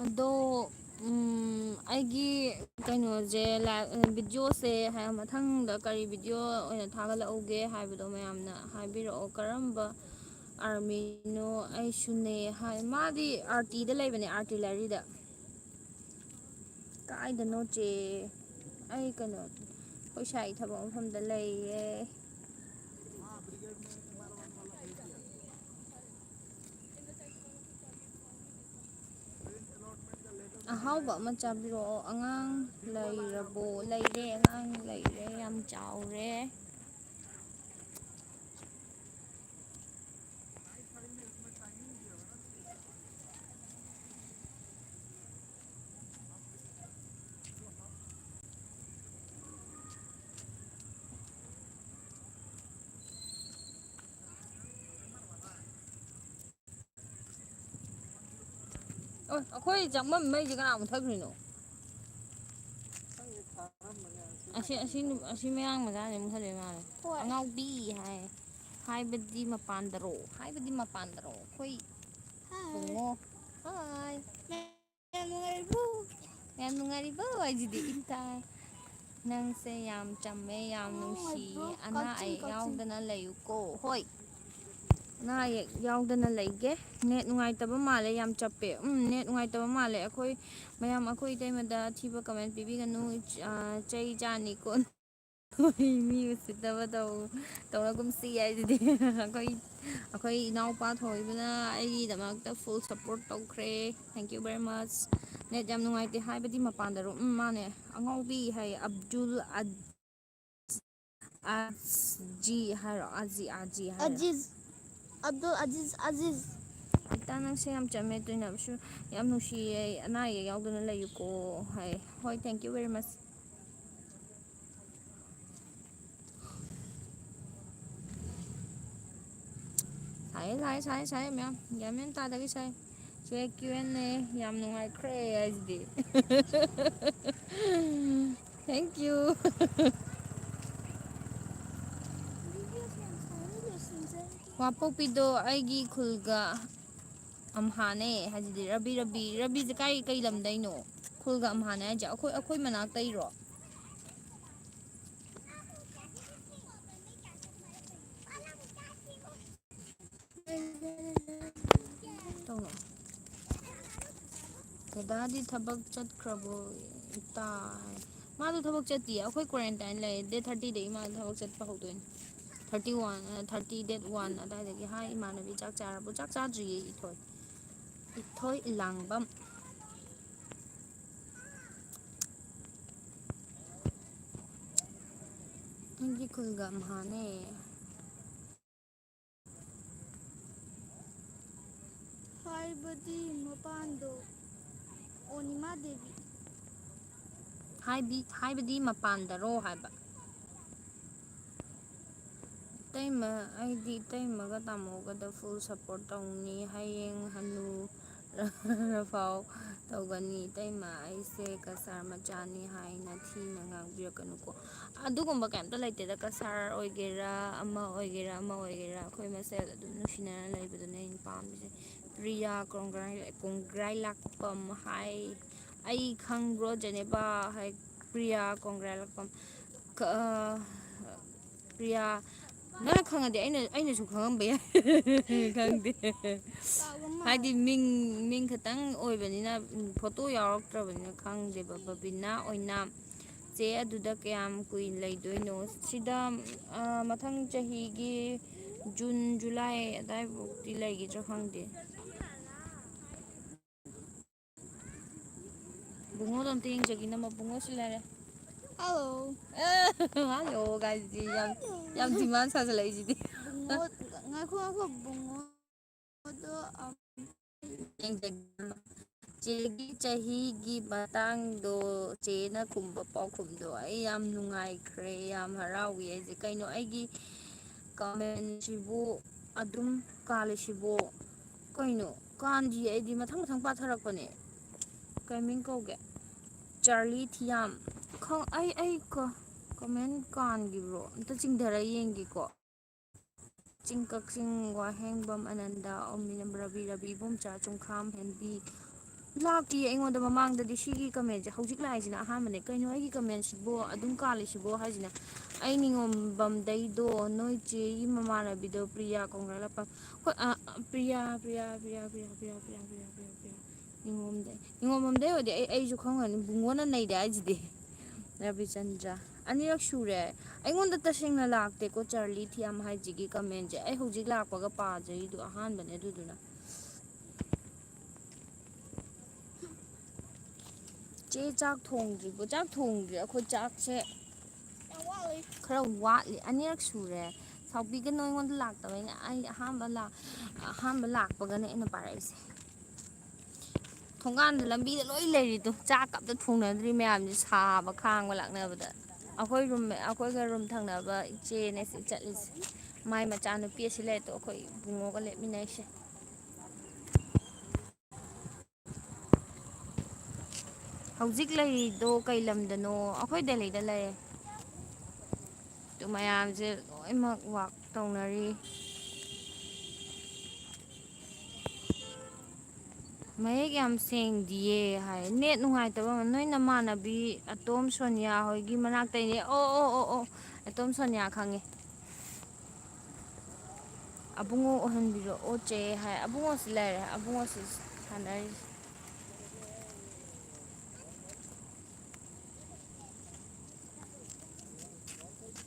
ꯑꯗꯣ, ꯎꯝ, ꯑꯩꯒꯤ ꯀꯩꯅꯣꯁꯦ, ꯂꯥꯏ-, videoꯁꯦ ꯍꯥꯏ-, ꯃꯊꯪꯗ ꯀꯔꯤ video ꯑꯣꯏꯅ ꯊꯥꯒꯠꯂꯛꯎꯒꯦ ꯍꯥꯏꯕꯗꯣ ꯃꯌꯥꯝꯅ ꯍꯥꯏꯕꯤꯔꯛꯑꯣ꯫ ꯀꯔꯝꯕ armyꯅꯣ? ꯑꯩꯁꯨꯅꯦ ꯍꯥꯏ꯫ ꯃꯥꯗꯤ RTꯗ ꯂꯩꯕꯅꯦ, artilleryꯗ꯫ ꯀꯥꯏꯗꯅꯣ ꯆꯦ? ꯑꯩ ꯀꯩꯅꯣ, ꯑꯩꯈꯣꯏ ꯁ꯭ꯋꯥꯏ ꯊꯕꯛ ꯃꯐꯝꯗ ꯂꯩꯌꯦ꯫ ꯑꯍꯥꯎꯕ ꯑꯃ ꯆꯥꯕꯤꯔꯛꯑꯣ꯫ ꯑꯉꯥꯡ ꯂꯩꯔꯕꯣ? ꯂꯩꯔꯦ, ꯑꯉꯥꯡ ꯂꯩꯔꯦ, ꯌꯥꯝ ꯆꯥꯎꯔꯦ꯫ ꯑꯣ, ꯑꯩꯈꯣꯏ ꯆꯪꯐꯝ ꯃꯩꯁꯦ ꯀꯅꯥ ꯃꯨꯊꯠꯈ꯭ꯔꯤꯅꯣ? ꯑꯁꯤ, ꯑꯁꯤ ꯅꯨ-, ꯑꯁꯤ ꯃꯌꯥꯡ ꯃꯆꯥꯁꯦ ꯃꯨꯊꯠꯂꯦ ꯃꯥꯜꯂꯦ꯫ ꯍꯣꯏ꯫ ꯑꯉꯥꯎꯕꯤ ꯍꯥꯏ꯫ ꯍꯥꯏꯕꯗꯤ ꯃꯄꯥꯟꯗꯔꯣ? ꯍꯥꯏꯕꯗꯤ ꯃꯄꯥꯟꯗꯔꯣ? ꯑꯩꯈꯣꯏ ꯍꯥꯏ꯫ ꯕꯨꯡꯉꯣ꯫ ꯍꯥꯏ꯫ ꯌꯥꯝ ꯅꯨꯡꯉꯥꯏꯔꯤꯕꯣ? ꯌꯥꯝ ꯅꯨꯡꯉꯥꯏꯔꯤꯕꯣ? ꯑꯩꯁꯤꯗꯤ ꯏꯇꯥ꯫ ꯅꯪꯁꯦ ꯌꯥꯝ ꯆꯝꯃꯦ, ꯌꯥꯝ ꯅꯨꯡꯁꯤꯌꯦ꯫ ꯑꯅꯥ ꯑꯌꯦꯛ ꯌꯥꯎꯗꯅ ꯂꯩꯌꯨꯀꯣ꯫ ꯍꯣꯏ꯫ ꯑꯅꯥ ꯑꯌꯦꯛ ꯌꯥꯎꯗꯅ ꯂꯩꯒꯦ꯫ ꯅꯦꯠ ꯅꯨꯡꯉꯥꯏꯇꯕ ꯃꯥꯜꯂꯦ, ꯌꯥꯝ ꯆꯞꯄꯦ꯫ ꯎꯝ, ꯅꯦꯠ ꯅꯨꯡꯉꯥꯏꯇꯕ ꯃꯥꯜꯂꯦ꯫ ꯑꯩꯈꯣꯏ ꯃꯌꯥꯝ, ꯑꯩꯈꯣꯏ ꯏꯇꯩꯃꯗ ꯑꯊꯤꯕ ꯀꯃꯦꯟ ꯄꯤꯕꯤꯒꯅꯨ, ꯑ, ꯆꯩ ꯆꯥꯅꯤꯀꯣ꯫ ꯃꯤ ꯎꯁꯤꯠꯇꯕ ꯇꯧ-, ꯇꯧꯅꯒꯨꯝꯁꯤ ꯍꯥꯏꯁꯤꯗꯤ꯫ ꯑꯩꯈꯣꯏ, ꯑꯩꯈꯣꯏ ꯏꯅꯥꯎꯄꯥ ꯊꯣꯏꯕꯅ ꯑꯩꯒꯤꯗꯃꯛꯇ full support ꯇꯧꯈ꯭ꯔꯦ꯫ Thank you very much꯫ Net ꯌꯥꯝ ꯅꯨꯡꯉꯥꯏꯇꯦ ꯍꯥꯏꯕꯗꯤ ꯃꯄꯥꯟꯗꯔꯣ? ꯎꯝ, ꯃꯥꯅꯦ꯫ ꯑꯉꯥꯎꯕꯤ ꯍꯥꯏ, ꯑꯕꯗꯨꯜ ꯑꯖ-, ꯑꯖꯤ ꯍꯥꯏꯔꯣ? ꯑꯖꯤ, ꯑꯖꯤ ꯍꯥꯏꯔꯣ? ꯑꯖꯤꯖ, ꯑꯕꯗꯨꯜ ꯑꯖꯤꯖ, ꯑꯖꯤꯖ꯫ ꯏꯇꯥ, ꯅꯪꯁꯦ ꯌꯥꯝ ꯆꯝꯃꯦ, ꯇꯣꯏꯅꯕꯁꯨ ꯌꯥꯝ ꯅꯨꯡꯁꯤꯌꯦ, ꯑꯅꯥ ꯑꯌꯦꯛ ꯌꯥꯎꯗꯅ ꯂꯩꯌꯨꯀꯣ ꯍꯥꯏ꯫ ꯍꯣꯏ, thank you very much꯫ ꯁꯥꯏꯌꯦ, ꯁꯥꯏꯌꯦ, ꯁꯥꯏꯌꯦ, ꯁꯥꯏꯌꯦ ꯃꯌꯥꯝ꯫ ꯒ꯭ꯌꯥꯟ ꯃꯦꯟ ꯇꯥꯗꯒꯩ ꯁꯥꯏ꯫ ꯁꯦ ꯀ꯭ꯌꯨ ꯑꯦꯟ ꯑꯦ ꯌꯥꯝ ꯅꯨꯡꯉꯥꯏꯈ꯭ꯔꯦ ꯍꯥꯏꯁꯤꯗꯤ꯫ Thank you꯫ ꯋꯥꯄꯣꯛꯄꯤꯗꯣ ꯑꯩꯒꯤ ꯈꯨꯜꯒ ꯑꯝꯍꯥꯅꯦ ꯍꯥꯏꯁꯤꯗꯤ꯫ ꯔꯕꯤ, ꯔꯕꯤ, ꯔꯕꯤꯁꯦ ꯀꯥꯏ, ꯀꯩ ꯂꯝꯗꯩꯅꯣ? ꯈꯨꯜꯒ ꯑꯝꯍꯥꯅꯦ ꯍꯥꯏꯁꯦ ꯑꯩꯈꯣꯏ, ꯑꯩꯈꯣꯏ ꯃꯅꯥꯛꯇꯩꯔꯣ? ꯇꯧꯔꯣ꯫ ꯗꯗꯥꯗꯤ ꯊꯕꯛ ꯆꯠꯈ꯭ꯔꯕꯣ? ꯏꯇꯥ ꯍꯥꯏ꯫ ꯃꯥꯗꯣ ꯊꯕꯛ ꯆꯠꯇꯤꯌꯦ꯫ ꯑꯩꯈꯣꯏ quarantine ꯂꯩ꯫ Date thirty ꯗꯒꯤ ꯃꯥꯗꯣ ꯊꯕꯛ ꯆꯠꯄ ꯍꯧꯗꯣꯏꯅꯦ꯫ Thirty one, ꯑ, thirty, date one ꯑꯗꯥꯏꯗꯒꯤ꯫ ꯍꯥꯏ ꯏꯃꯥꯟꯅꯕꯤ, ꯆꯥꯛ ꯆꯥꯔꯕꯣ? ꯆꯥꯛ ꯆꯥꯗ꯭ꯔꯤꯌꯦ ꯏꯊꯣꯏ꯫ ꯏꯊꯣꯏ ꯂꯥꯡꯕꯝ꯫ ꯅꯪꯒꯤ ꯈꯨꯜꯒ ꯑꯝꯍꯥꯅꯦ꯫ ꯍꯥꯏꯕꯗꯤ ꯃꯄꯥꯟꯗꯣ ꯑꯣꯅꯤꯃꯥ ꯗꯦꯕꯤ꯫ ꯍꯥꯏꯕꯤ-, ꯍꯥꯏꯕꯗꯤ ꯃꯄꯥꯟꯗꯔꯣ ꯍꯥꯏꯕ꯫ ꯏꯇꯩꯃ, ꯑꯩꯗꯤ ꯏꯇꯩꯃꯒ ꯇꯥꯃꯣꯒꯗ full support ꯇꯧꯅꯤ꯫ ꯍꯌꯦꯡ ꯍꯅꯨ ꯔꯐꯥꯎ ꯇꯧꯒꯅꯤ꯫ ꯏꯇꯩꯃ, ꯑꯩꯁꯦ ꯀꯁꯥꯔ ꯃꯆꯥꯅꯤ ꯍꯥꯏꯅ ꯊꯤꯅ ꯉꯥꯡꯕꯤꯔꯛꯀꯅꯨꯀꯣ꯫ ꯑꯗꯨꯒꯨꯝꯕ ꯀꯩꯝꯇ ꯂꯩꯇꯦꯗ꯫ ꯀꯁꯥꯔ ꯑꯣꯏꯒꯦꯔꯥ, ꯑꯃ ꯑꯣꯏꯒꯦꯔꯥ, ꯑꯃ ꯑꯣꯏꯒꯦꯔꯥ, ꯑꯩꯈꯣꯏ ꯃꯁꯦꯜ ꯑꯗꯨꯝ ꯅꯨꯡꯁꯤꯅꯅ ꯂꯩꯕꯗꯨꯅꯦ ꯑꯩꯅ ꯄꯥꯝꯃꯤꯁꯦ꯫ ꯄ꯭ꯔꯤꯌꯥ ꯀꯣꯡꯒ꯭ꯔꯥꯏ-, ꯀꯣꯡꯒ꯭ꯔꯥꯏꯂꯥꯛꯄꯝ ꯍꯥꯏ꯫ ꯑꯩ ꯈꯪꯕ꯭ꯔꯣ ꯖꯦꯅꯦꯕꯥ ꯍꯥꯏ꯫ ꯄ꯭ꯔꯤꯌꯥ ꯀꯣꯡꯒ꯭ꯔꯥꯏꯂꯥꯛꯄꯝ꯫ ꯀ-, ꯑ, ꯄ꯭ꯔꯤꯌꯥ, ꯅꯪꯅ ꯈꯪꯉꯗꯤ ꯑꯩꯅ, ꯑꯩꯅꯁꯨ ꯈꯪꯉꯝꯕ ꯌꯥꯏ꯫ ꯈꯪꯗꯦ꯫ ꯀꯥꯎꯕ ꯃꯥꯜꯂꯦ꯫ ꯍꯥꯏꯗꯤ ꯃꯤꯡ, ꯃꯤꯡ ꯈꯛꯇꯪ ꯑꯣꯏꯕꯅꯤꯅ, ꯎꯝ, photo ꯌꯥꯎꯔꯛꯇ꯭ꯔꯕꯅꯤꯅ ꯈꯪꯗꯦꯕ꯫ ꯕꯕꯤꯅꯥ ꯑꯣꯏꯅꯥꯝ꯫ ꯆꯦ, ꯑꯗꯨꯗ ꯀꯌꯥꯝ ꯀꯨꯏꯅ ꯂꯩꯗꯣꯏꯅꯣ? ꯁꯤꯗ, ꯑ, ꯃꯊꯪ ꯆꯍꯤꯒꯤ June, July ꯑꯗꯥꯏꯐꯥꯎꯗꯤ ꯂꯩꯒꯤꯗ꯭ꯔꯥ ꯈꯪꯗꯦ꯫ ꯕꯨꯡꯉꯣꯗꯣ ꯑꯝꯇ ꯌꯦꯡꯖꯒꯦ, ꯅꯃ ꯕꯨꯡꯉꯣꯁꯨ ꯂꯩꯔꯦ꯫ Hello꯫ Hello ꯒꯥꯏꯁꯤꯗꯤ ꯌꯥꯝ, ꯌꯥꯝ demand ꯁꯥꯖꯜꯂꯛꯏꯁꯤꯗꯤ꯫ ꯕꯨꯡꯉꯣ, ꯉꯥꯏꯈꯣ, ꯉꯥꯏꯈꯣ, ꯕꯨꯡꯉꯣꯗꯣ ꯑꯝ-, ꯌꯦꯡꯖꯒꯦ, ꯅꯃ꯫ ꯆꯦꯒꯤ ꯆꯍꯤꯒꯤ ꯃꯇꯥꯡꯗꯣ, ꯆꯦꯅ ꯈꯨꯝꯕ ꯄꯥꯎꯈꯨꯝꯗꯣ ꯑꯩ ꯌꯥꯝ ꯅꯨꯡꯉꯥꯏꯈ꯭ꯔꯦ, ꯌꯥꯝ ꯍꯔꯥꯎꯏ ꯑꯩꯁꯦ꯫ ꯀꯩꯅꯣ ꯑꯩꯒꯤ comment ꯁꯤꯕꯨ ꯑꯗꯨꯝ ꯀꯥꯜꯂꯤꯁꯤꯕꯨ? ꯀꯩꯅꯣ? ꯀꯥꯟꯗꯤꯌꯦ ꯑꯩꯗꯤ, ꯃꯊꯪ ꯃꯊꯪ ꯄꯥꯊꯔꯛꯄꯅꯦ꯫ ꯀꯩ ꯃꯤꯡ ꯀꯧꯒꯦ? ꯆꯥꯔꯂꯤ ꯊꯤꯌꯥꯝ꯫ ꯈꯪ-, ꯑꯩ, ꯑꯩ ꯀ-, comment ꯀꯥꯟꯈꯤꯕ꯭ꯔꯣ? ꯑꯝꯇ ꯆꯤꯡꯊꯔ ꯌꯦꯡꯒꯦꯀꯣ꯫ ꯆꯤꯡ ꯀꯛꯆꯤꯡ ꯋꯥꯍꯦꯡꯕꯝ ꯑꯅꯟꯗ, ꯑꯣꯃꯤꯅꯝ ꯔꯕꯤ, ꯔꯕꯤ ꯏꯕꯣꯝꯆꯥ, ꯆꯨꯡꯈꯥꯝ ꯍꯦꯟꯕꯤ꯫ ꯂꯥꯛꯇꯤꯌꯦ ꯑꯩꯉꯣꯟꯗ ꯃꯃꯥꯡꯗꯗꯤ ꯁꯤꯒꯤ comment ꯁꯦ꯫ ꯍꯧꯖꯤꯛ ꯂꯥꯛꯏꯁꯤꯅ ꯑꯍꯥꯟꯕꯅꯦ꯫ ꯀꯩꯅꯣ ꯑꯩꯒꯤ comment ꯁꯤꯕꯣ ꯑꯗꯨꯝ ꯀꯥꯜꯂꯤꯁꯤꯕꯣ ꯍꯥꯏꯁꯤꯅ? ꯑꯩ ꯅꯤꯉꯣꯝꯕꯝꯗꯩꯗꯣ ꯅꯣꯏ ꯆꯦꯒꯤ ꯃꯃꯥꯟꯅꯕꯤꯗꯣ ꯄ꯭ꯔꯤꯌꯥ ꯀꯣꯡꯒ꯭ꯔꯥꯂꯥꯛꯄꯝ꯫ ꯍꯣꯏ, ꯑ, ꯑ, ꯄ꯭ꯔꯤꯌꯥ, ꯄ꯭ꯔꯤꯌꯥ, ꯄ꯭ꯔꯤꯌꯥ꯫ ꯅꯤꯉꯣꯝꯕꯝꯗꯩ, ꯅꯤꯉꯣꯝꯕꯝꯗꯩ ꯑꯣꯏꯗꯤ ꯑꯩ, ꯑꯩꯁꯨ ꯈꯪꯉꯅꯤ꯫ ꯕꯨꯡꯉꯣꯅ ꯅꯩꯗꯦ ꯍꯥꯏꯁꯤꯗꯤ꯫ ꯔꯕꯤꯆꯟꯗ꯭ꯔ꯫ ꯑꯅꯤꯔꯛ ꯁꯨꯔꯦ꯫ ꯑꯩꯉꯣꯟꯗ ꯇꯁꯦꯡꯅ ꯂꯥꯛꯇꯦꯀꯣ ꯆꯥꯔꯂꯤ ꯊꯤꯌꯥꯝ ꯍꯥꯏꯁꯤꯒꯤ ꯀꯃꯦꯟꯁꯦ꯫ ꯑꯩ ꯍꯧꯖꯤꯛ ꯂꯥꯛꯄꯒ ꯄꯥꯖꯔꯤꯗꯣ ꯑꯍꯥꯟꯕꯅꯦ ꯑꯗꯨꯗꯨꯅ꯫ ꯆꯦ ꯆꯥꯛ ꯊꯣꯡꯗ꯭ꯔꯤꯕꯣ? ꯆꯥꯛ ꯊꯣꯡꯗ꯭ꯔꯤ꯫ ꯑꯩꯈꯣꯏ ꯆꯥꯛꯁꯦ ꯌꯥꯝ ꯋꯥꯠꯂꯤ꯫ ꯈꯔ ꯋꯥꯠꯂꯤ꯫ ꯑꯅꯤꯔꯛ ꯁꯨꯔꯦ꯫ ꯁꯥꯎꯕꯤꯒꯅꯨ, ꯑꯩꯉꯣꯟꯗ ꯂꯥꯛꯇꯕꯩꯅꯦ꯫ ꯑꯩ ꯑꯍꯥꯟꯕ ꯂꯥꯛ-, ꯑꯍꯥꯟꯕ ꯂꯥꯛꯄꯒꯅꯦ ꯑꯩꯅ ꯄꯥꯔꯛꯏꯁꯦ꯫ ꯊꯣꯡꯒꯥꯟꯗ ꯂꯝꯕꯤꯗ ꯂꯣꯏ ꯂꯩꯔꯤꯗꯣ꯫ ꯆꯥꯛꯀ ꯑꯝꯇ ꯊꯣꯡꯅꯗ꯭ꯔꯤ ꯃꯌꯥꯝꯁꯦ꯫ ꯁꯥꯕ ꯈꯥꯡꯕ ꯂꯥꯛꯅꯕꯗ꯫ ꯑꯩꯈꯣꯏ ꯔꯨꯝ, ꯑꯩꯈꯣꯏꯒ ꯔꯨꯝ ꯊꯪꯅꯕ ꯏꯆꯦꯅꯦ ꯁꯤ ꯆꯠꯂꯤꯁꯦ꯫ ꯃꯥꯏ ꯃꯆꯥꯅꯨꯄꯤ ꯑꯁꯤ ꯂꯩꯔꯦ꯫ ꯑꯗꯣ ꯑꯩꯈꯣꯏ ꯏꯕꯨꯡꯉꯣꯒ ꯂꯦꯞꯃꯤꯟꯅꯩꯁꯦ꯫ ꯍꯧꯖꯤꯛ ꯂꯩꯔꯤꯗꯣ ꯀꯩ ꯂꯝꯗꯅꯣ? ꯑꯩꯈꯣꯏ ꯗꯦꯜꯂꯤꯗ ꯂꯩ꯫ ꯑꯗꯨ ꯃꯌꯥꯝꯁꯦ ꯂꯣꯏꯅꯃꯛ ꯋꯥꯛ ꯇꯧꯅꯔꯤ꯫ ꯃꯌꯦꯛ ꯌꯥꯝ ꯁꯦꯡꯗꯤꯌꯦ ꯍꯥꯏ꯫ ꯅꯦꯠ ꯅꯨꯡꯉꯥꯏꯇꯕ ꯑꯃ-, ꯅꯣꯏ ꯅꯃꯥꯟꯅꯕꯤ ꯑꯇꯣꯝ ꯁꯣꯅꯤꯌꯥ ꯍꯣꯏꯒꯤ ꯃꯅꯥꯛꯇꯩꯅꯦ꯫ ꯑꯣ, ꯑꯣ, ꯑꯣ, ꯑꯣ꯫ ꯑꯇꯣꯝ ꯁꯣꯅꯤꯌꯥ ꯈꯪꯉꯦ꯫ ꯑꯕꯨꯡꯉꯣ ꯑꯣꯏꯍꯟꯕꯤꯔꯛꯑꯣ ꯆꯦ ꯍꯥꯏ꯫ ꯑꯕꯨꯡꯉꯣꯁꯤ ꯂꯩꯔꯦ꯫ ꯑꯕꯨꯡꯉꯣꯁꯤ ꯁꯥꯟꯅꯔꯤꯁꯦ꯫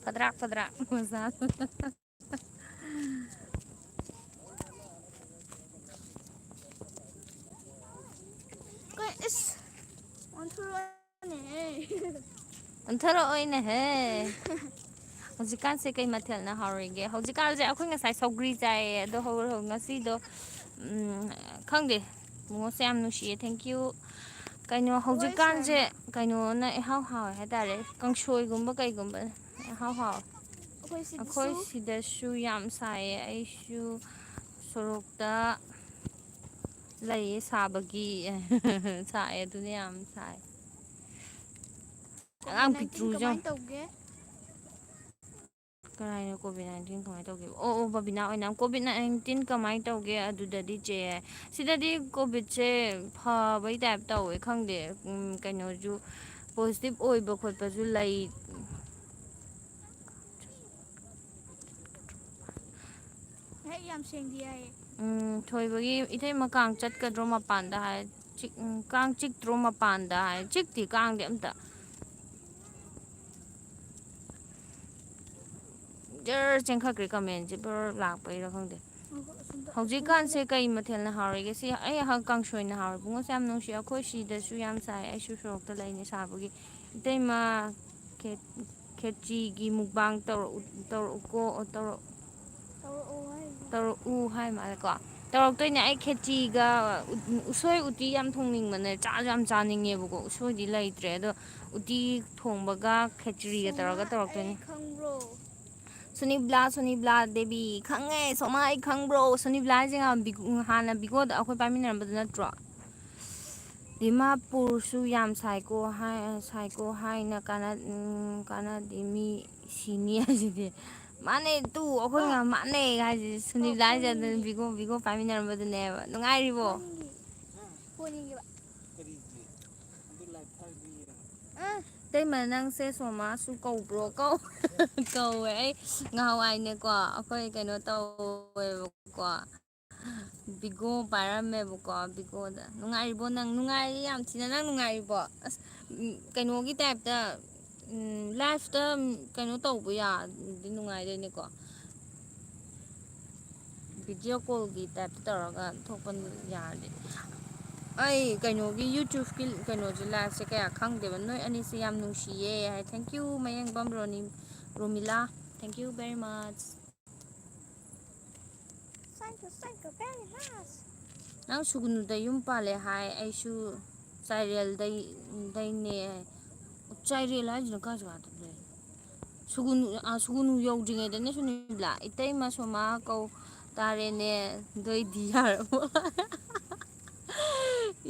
ꯐꯗ꯭ꯔꯥꯛ ꯐꯗ꯭ꯔꯥꯛ ꯃꯆꯥ꯫ ꯀꯩ-, ꯏꯁ! ꯑꯣꯟꯊꯣꯔꯛꯑꯣꯅꯦꯍꯦ꯫ ꯑꯣꯟꯊꯣꯔꯛꯑꯣꯏꯅꯦꯍꯦ꯫ ꯍꯧꯖꯤꯛꯀꯥꯟꯁꯦ ꯀꯩ ꯃꯊꯦꯜꯅ ꯍꯥꯎꯔꯤꯒꯦ? ꯍꯧꯖꯤꯛꯀꯥꯟꯁꯦ ꯑꯩꯈꯣꯏ ꯉꯁꯥꯏ ꯁꯧꯒ꯭ꯔꯤ ꯆꯥꯏꯌꯦ, ꯑꯗꯣ ꯍꯧ-, ꯍꯧ-, ꯉꯁꯤꯗꯣ, ꯎꯝ, ꯈꯪꯗꯦ, ꯃꯣꯃꯣꯁꯦ ꯌꯥꯝ ꯅꯨꯡꯁꯤꯌꯦ, thank you꯫ ꯀꯩꯅꯣ, ꯍꯋꯥꯏ ꯍꯧꯖꯤꯛꯀꯥꯟꯁꯦ ꯁꯥꯡꯅ꯫ ꯀꯩꯅꯣꯅ ꯏꯍꯥꯎ ꯍꯥꯎꯋꯦ ꯍꯥꯏꯇꯥꯔꯦ, ꯀꯥꯡꯁꯣꯏꯒꯨꯝꯕ ꯀꯩꯒꯨꯝꯕ ꯏꯍꯥꯎ ꯍꯥꯎꯋꯦ꯫ ꯑꯩꯈꯣꯏ ꯁꯤꯗꯁꯨ꯫ ꯑꯩꯈꯣꯏ ꯁꯤꯗꯁꯨ ꯌꯥꯝ ꯁꯥꯏꯌꯦ, ꯑꯩꯁꯨ ꯁꯣꯔꯣꯛꯇ ꯂꯩꯌꯦ ꯁꯥꯕꯒꯤ꯫ ꯁꯥꯏ, ꯑꯗꯨꯅ ꯌꯥꯝ ꯁꯥꯏ꯫ ꯀꯣꯚꯤꯗ ꯑꯉꯥꯡ ꯅꯥꯏꯟꯇꯤꯟ ꯄꯤꯛꯇ꯭ꯔꯨꯁꯦ ꯌꯦꯡꯉꯨ꯫ ꯀꯃꯥꯏꯅ ꯇꯧꯒꯦ? ꯀꯔꯥꯏꯅꯣ ꯀꯣꯚꯤꯗ ꯅꯥꯏꯟꯇꯤꯟ ꯀꯃꯥꯏꯅ ꯇꯧꯒꯦ? ꯑꯣ, ꯑꯣ, ꯕꯕꯤꯅꯥ ꯑꯣꯏꯅ ꯀꯣꯚꯤꯗ ꯅꯥꯏꯟꯇꯤꯟ ꯀꯃꯥꯏꯅ ꯇꯧꯒꯦ? ꯑꯗꯨꯗꯗꯤ ꯆꯦ, ꯁꯤꯗꯗꯤ ꯀꯣꯚꯤꯗꯁꯦ ꯐꯕꯩ ꯇꯥꯏꯞ ꯇꯧꯋꯦ, ꯈꯪꯗꯦ꯫ ꯎꯝ, ꯀꯩꯅꯣꯁꯨ positive ꯑꯣꯏꯕ ꯈꯣꯠꯄꯁꯨ ꯂꯩ꯫ ꯃꯌꯦꯛ ꯌꯥꯝ ꯁꯦꯡꯗꯦ ꯍꯥꯏꯌꯦ꯫ ꯎꯝ, ꯊꯣꯏꯕꯒꯤ ꯏꯇꯩꯃ ꯀꯥꯡ ꯆꯠꯀꯗ꯭ꯔꯣ ꯃꯄꯥꯟꯗ ꯍꯥꯏ꯫ ꯆꯤꯛ-, ꯎꯝ, ꯀꯥꯡ ꯆꯤꯛꯇ꯭ꯔꯣ ꯃꯄꯥꯟꯗ ꯍꯥꯏ꯫ ꯆꯤꯛꯇꯤ ꯀꯥꯡꯗꯤ ꯑꯝꯇ꯫ ꯖꯔ ꯆꯦꯟꯈꯠꯈ꯭ꯔꯦ ꯀꯃꯦꯟꯁꯦ, ꯕꯔ ꯂꯥꯛꯄꯩꯔꯥ ꯈꯪꯗꯦ꯫ ꯍꯧꯖꯤꯛꯀꯥꯟꯁꯦ ꯀꯩ ꯃꯊꯦꯜꯅ ꯍꯥꯎꯔꯤꯒꯦ? ꯁꯤ ꯑꯩ ꯍ-, ꯀꯥꯡꯁꯣꯏꯅ ꯍꯥꯎꯔꯦ꯫ ꯏꯕꯨꯡꯉꯣꯁꯦ ꯌꯥꯝ ꯅꯨꯡꯁꯤ꯫ ꯑꯩꯈꯣꯏ ꯁꯤꯗꯁꯨ ꯌꯥꯝ ꯁꯥꯏ꯫ ꯑꯩꯁꯨ ꯁꯣꯔꯣꯛꯇ ꯂꯩꯅꯦ ꯁꯥꯕꯒꯤ꯫ ꯏꯇꯩꯃ, ꯈꯦ-, ꯈꯦꯆꯤꯒꯤ ꯃꯨꯛꯕꯥꯡ ꯇꯧꯔꯛꯎ-, ꯇꯧꯔꯛꯎꯀꯣ, ꯑꯣ, ꯇꯧꯔꯛ-, ꯇꯧꯔꯛꯑꯣ ꯍꯥꯏ꯫ ꯇꯧꯔꯛꯎ ꯍꯥꯏ ꯃꯥꯜꯂꯦꯀꯣ꯫ ꯇꯧꯔꯛꯇꯣꯏꯅꯦ꯫ ꯑꯩ ꯈꯦꯆꯤꯒ ꯎ-, ꯎꯁꯣꯏ ꯎꯇꯤ ꯌꯥꯝ ꯊꯣꯡꯅꯤꯡꯕꯅꯦ꯫ ꯆꯥꯁꯨ ꯌꯥꯝ ꯆꯥꯅꯤꯡꯉꯦꯕꯀꯣ꯫ ꯎꯁꯣꯏꯗꯤ ꯂꯩꯇ꯭ꯔꯦ꯫ ꯑꯗꯣ ꯎꯇꯤ ꯊꯣꯡꯕꯒ ꯈꯦꯆ꯭ꯔꯤꯒ ꯇꯧꯔꯒ ꯁꯣꯃꯥ, ꯇꯧꯔꯛꯇꯣꯏꯅꯦ꯫ ꯑꯩ ꯈꯪꯕ꯭ꯔꯣ? ꯁꯨꯅꯤꯕ꯭ꯂꯥ, ꯁꯨꯅꯤꯕ꯭ꯂꯥ ꯗꯦꯕꯤ꯫ ꯈꯪꯉꯦ, ꯁꯣꯃꯥ, ꯑꯩ ꯈꯪꯕ꯭ꯔꯣ? ꯁꯨꯅꯤꯕ꯭ꯂꯥ ꯍꯥꯏꯁꯦ ꯉꯍꯥꯟ ꯕꯤꯒꯨ-, ꯍꯥꯟꯅ ꯕꯤꯒꯣꯗ ꯑꯩꯈꯣꯏ ꯄꯥꯏꯃꯤꯟꯅꯔꯝꯕꯗꯨ ꯅꯠꯇ꯭ꯔꯣ? ꯗꯤꯃꯥꯄꯨꯔꯁꯨ ꯌꯥꯝ ꯁꯥꯏꯀꯣ ꯍꯥꯏ, ꯁꯥꯏꯀꯣ ꯍꯥꯏꯅ ꯀꯥꯟꯅ-, ꯎꯝ, ꯀꯥꯟꯅꯗꯦ, ꯃꯤ ꯁꯤꯅꯤ ꯍꯥꯏꯁꯤꯗꯤ꯫ ꯃꯥꯅꯦ ꯇꯨ, ꯑꯩꯈꯣꯏ ꯉꯍꯥꯟ ꯃꯥꯅꯦ ꯍꯥꯏꯁꯤꯗꯤ꯫ ꯁꯨꯅꯤꯕ꯭ꯂꯥ ꯍꯥꯏꯁꯦ ꯑꯗꯨꯅ ꯕꯤꯒꯣ, ꯕꯤꯒꯣ ꯄꯥꯏꯃꯤꯟꯅꯔꯝꯕꯗꯨꯅꯦꯕ꯫ ꯅꯨꯡꯉꯥꯏꯔꯤꯕꯣ? ꯐꯣꯟ ꯌꯦꯡꯒꯦꯕ꯫ ꯀꯔꯤꯒꯤ? ꯑꯗꯨ ꯂꯥꯏꯚ ꯊꯥꯔꯗꯤ ꯌꯦꯡꯉꯣ꯫ ꯑ꯫ ꯏꯇꯩꯃ, ꯅꯪꯁꯦ ꯁꯣꯃꯥꯁꯨ ꯀꯧꯕ꯭ꯔꯣ? ꯀꯧ-, ꯀꯧꯋꯦ꯫ ꯑꯩ ꯉꯍꯥꯟꯋꯥꯏꯅꯦꯀꯣ, ꯑꯩꯈꯣꯏ ꯀꯩꯅꯣ ꯇꯧꯋꯦꯕꯀꯣ, ꯕꯤꯒꯣ ꯄꯥꯏꯔꯝꯃꯦꯕꯀꯣ, ꯕꯤꯒꯣꯗ꯫ ꯅꯨꯡꯉꯥꯏꯔꯤꯕꯣ ꯅꯪ? ꯅꯨꯡꯉꯥꯏꯔꯤ ꯌꯥꯝ ꯊꯤꯅ꯫ ꯅꯪ ꯅꯨꯡꯉꯥꯏꯔꯤꯕꯣ? ꯑꯁ, ꯎꯝ, ꯀꯩꯅꯣꯒꯤ ꯇꯥꯏꯞꯇ, ꯎꯝ, ꯂꯥꯏꯐꯇ, ꯎꯝ, ꯀꯩꯅꯣ ꯇꯧꯕ ꯌꯥꯔꯗꯤ ꯅꯨꯡꯉꯥꯏꯗꯣꯏꯅꯦꯀꯣ꯫ ꯚꯤꯗꯤꯑꯣ ꯀꯣꯜꯒꯤ ꯇꯥꯏꯞꯇ ꯇꯧꯔꯒ ꯊꯣꯛꯄ ꯌꯥꯔꯗꯤ꯫ ꯑꯩ ꯀꯩꯅꯣꯒꯤ YouTubeꯀꯤ ꯀꯩꯅꯣꯁꯦ, ꯂꯥꯏꯐꯁꯦ ꯀꯌꯥ ꯈꯪꯗꯦꯕ꯫ ꯅꯣꯏ ꯑꯅꯤꯁꯦ ꯌꯥꯝ ꯅꯨꯡꯁꯤꯌꯦ ꯍꯥꯏ꯫ Thank you, Mayengbam ꯔꯣꯅꯤ-, Romila. Thank you very much. Thank you, thank you very much. ꯅꯪ ꯁꯨꯒꯨꯅꯨꯗ ꯌꯨꯝ ꯄꯥꯜꯂꯦ ꯍꯥꯏ, ꯑꯩꯁꯨ ꯆꯥꯏꯔꯦꯜꯗꯩ, ꯗꯩꯅꯦ ꯍꯥꯏ꯫ ꯆꯥꯏꯔꯦꯜ ꯍꯥꯏꯁꯤꯅ ꯀꯥꯏ ꯖꯒꯥꯗ ꯂꯩ? ꯁꯨꯒꯨꯅꯨ, ꯑꯥ, ꯁꯨꯒꯨꯅꯨ ꯌꯧꯗ꯭ꯔꯤꯉꯩꯗꯅꯦ ꯁꯨꯅꯤꯕꯂꯥ, ꯏꯇꯩꯃ ꯁꯣꯃꯥ ꯀꯧ ꯇꯥꯔꯦꯅꯦ, ꯑꯗꯨꯏꯗꯤ ꯌꯥꯔꯕꯣ?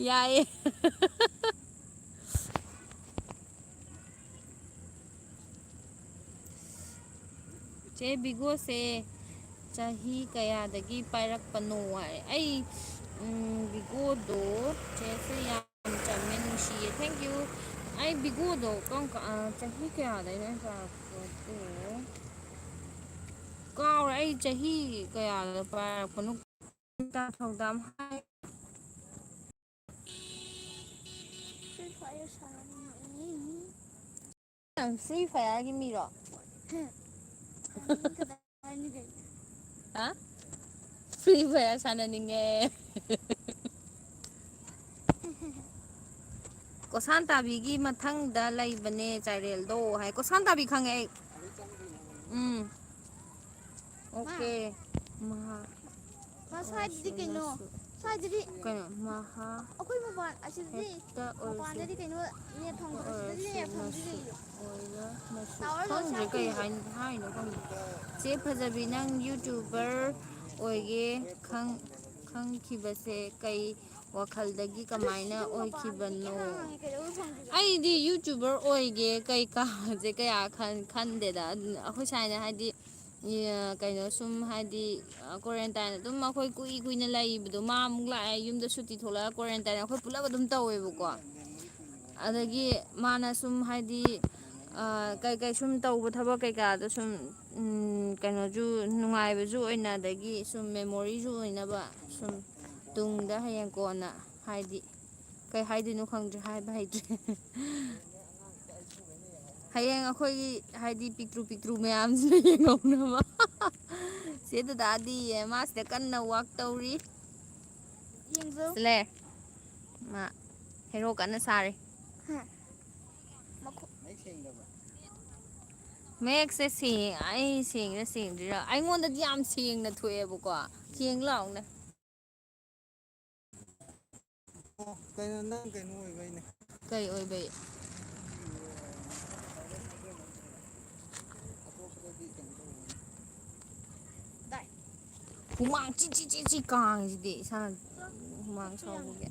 ꯌꯥꯏꯌꯦ꯫ ꯆꯦ ꯕꯤꯒꯣꯁꯦ ꯆꯍꯤ ꯀꯌꯥꯗꯒꯤ ꯄꯥꯏꯔꯛꯄꯅꯣ ꯍꯥꯏ꯫ ꯑꯩ, ꯎꯝ, ꯕꯤꯒꯣꯗꯣ ꯆꯦꯁꯦ ꯌꯥꯝ ꯆꯝꯃꯦ, ꯅꯨꯡꯁꯤꯌꯦ꯫ Thank you꯫ ꯑꯩ ꯕꯤꯒꯣꯗꯣ ꯀꯔꯝ ꯀꯥ-, ꯑ, ꯆꯍꯤ ꯀꯌꯥꯗꯩꯅꯣ ꯑꯩꯅ ꯄꯥꯏꯔꯛꯄꯗꯣ? ꯀꯥꯎꯔꯦ ꯑꯩ ꯆꯍꯤ ꯀꯌꯥꯗ ꯄꯥꯏꯔꯛꯄꯅꯣ꯫ ꯊꯧꯗꯥꯝ ꯍꯥꯏ꯫ Free Fire ꯁꯥꯟꯅꯅꯤꯡꯉꯤ꯫ ꯅꯪ Free Fireꯒꯤ ꯃꯤꯔꯣ? ꯍꯥ? Free Fire ꯁꯥꯟꯅꯅꯤꯡꯉꯦ꯫ ꯀꯣꯁꯥꯟ ꯇꯥꯕꯤꯒꯤ ꯃꯊꯪꯗ ꯂꯩꯕꯅꯦ ꯆꯥꯏꯔꯦꯜꯗꯣ ꯍꯥꯏ꯫ ꯀꯣꯁꯥꯟ ꯇꯥꯕꯤ ꯈꯪꯉꯦ ꯑꯩ꯫ ꯎꯝ꯫ ꯑꯣꯀꯦ꯫ ꯃꯍꯥꯛ ꯃꯥ ꯁ꯭ꯋꯥꯏꯗꯗꯤ ꯀꯩꯅꯣ? ꯁ꯭ꯋꯥꯏꯗꯗꯤ ꯀꯩꯅꯣ? ꯃꯍꯥ ꯑꯩꯈꯣꯏ ꯃꯄꯥꯟ ꯑꯁꯤꯗꯗꯤ ꯍꯦꯛꯇ ꯑꯣꯏꯔꯁꯨ ꯃꯄꯥꯟꯗꯗꯤ ꯀꯩꯅꯣ ꯅꯦꯠ ꯐꯪꯗꯕ, ꯁꯤꯗꯗꯤ ꯅꯦꯠ ꯐꯪꯗ꯭ꯔꯤ ꯀꯩꯅꯣ? ꯑꯣꯏꯔꯃꯁꯨ꯫ ꯇꯥꯋꯔ ꯂꯣꯏ ꯈꯪꯗ꯭ꯔꯦ ꯀꯩ ꯆꯥꯛꯈꯤꯕ꯫ ꯍꯥꯏ-, ꯍꯥꯏꯅꯣ ꯈꯪꯗꯦ꯫ ꯆꯦ ꯐꯖꯕꯤ, ꯅꯪ YouTuber ꯑꯣꯏꯒꯦ ꯈꯪ-, ꯈꯪꯈꯤꯕꯁꯦ ꯀꯩ ꯋꯥꯈꯜꯗꯒꯤ ꯀꯃꯥꯏꯅ ꯑꯣꯏꯈꯤꯕꯅꯣ? ꯑꯩꯗꯤ YouTuber ꯑꯣꯏꯒꯦ ꯀꯩꯀꯥꯁꯦ ꯀꯌꯥ ꯈꯟ-, ꯈꯟꯗꯦꯗ꯫ ꯑꯗꯨꯝ ꯑꯩꯈꯣꯏ ꯁꯥꯏꯅ ꯍꯥꯏꯗꯤ, ꯀꯩꯅꯣ ꯁꯨꯝ ꯍꯥꯏꯗꯤ, quarantine ꯑꯗꯨꯝ ꯑꯩꯈꯣꯏ ꯀꯨꯏ ꯀꯨꯏꯅ ꯂꯩꯕꯗꯣ, ꯃꯥ ꯑꯃꯨꯛ ꯂꯥꯛꯑꯦ, ꯌꯨꯝꯗ ꯁꯨꯇꯤ ꯊꯣꯛꯂꯛꯑꯒ quarantine ꯑꯩꯈꯣꯏ ꯄꯨꯂꯞ ꯑꯗꯨꯝ ꯇꯧꯋꯦꯕꯀꯣ꯫ ꯑꯗꯒꯤ ꯃꯥꯅ ꯁꯨꯝ ꯍꯥꯏꯗꯤ, ꯑ, ꯀꯩ ꯀꯩ ꯁꯨꯝ ꯇꯧꯕ ꯊꯕꯛ ꯀꯩꯀꯥꯗꯣ ꯁꯨꯝ, ꯎꯝ, ꯀꯩꯅꯣꯁꯨ ꯅꯨꯡꯉꯥꯏꯕꯁꯨ ꯑꯣꯏꯅ, ꯑꯗꯒꯤ ꯁꯨꯝ memoryꯁꯨ ꯑꯣꯏꯅꯕ, ꯁꯨꯝ ꯇꯨꯡꯗ ꯍꯌꯦꯡ ꯀꯣꯟꯅ ꯍꯥꯏꯗꯤ ꯀꯩ ꯍꯥꯏꯗꯣꯏꯅꯣ ꯈꯪꯗ꯭ꯔꯦ, ꯍꯥꯏꯕ ꯍꯩꯇ꯭ꯔꯦ꯫ ꯍꯌꯦꯡ ꯑꯩꯈꯣꯏꯒꯤ ꯍꯥꯏꯗꯤ ꯄꯤꯛꯇ꯭ꯔꯨ ꯄꯤꯛꯇ꯭ꯔꯨ ꯃꯌꯥꯝꯁꯤꯅ ꯌꯦꯡꯍꯧꯅꯕ꯫ ꯆꯦ ꯗꯗꯥꯗꯤ ꯃꯥꯁꯤꯗ ꯀꯟꯅ work ꯇꯧꯔꯤ꯫ ꯌꯦꯡꯖꯧ꯫ ꯁꯤꯂꯦ꯫ ꯃꯥ ꯍꯦꯔꯣ ꯀꯟꯅ ꯁꯥꯔꯤ꯫ ꯍꯥ꯫ ꯃꯈꯨ- ꯃꯌꯦꯛꯁꯦ ꯁꯦꯡ-, ꯑꯩ ꯁꯦꯡꯉꯤꯔꯥ ꯁꯦꯡꯗ꯭ꯔꯤꯔꯥ? ꯑꯩꯉꯣꯟꯗꯗꯤ ꯌꯥꯝ ꯁꯦꯡꯅ ꯊꯣꯛꯑꯦꯕꯀꯣ꯫ ꯌꯦꯡ ꯂꯥꯎꯅꯦ꯫ ꯑꯣ, ꯀꯩꯅꯣ, ꯅꯪ ꯀꯩꯅꯣ ꯑꯣꯏꯕꯩꯅꯦ꯫ ꯀꯩ ꯑꯣꯏꯕꯩ? ꯑꯇꯣꯞꯄꯗꯗꯤ ꯀꯩꯅꯣ ꯇꯧꯕꯅꯦ꯫ ꯍꯨꯃꯥꯡ ꯆꯤ ꯆꯤ ꯆꯤ ꯆꯤ ꯀꯥꯡꯁꯤꯗꯤ ꯏꯁꯥ ꯍꯨꯃꯥꯡ ꯁꯧꯕꯒꯤ꯫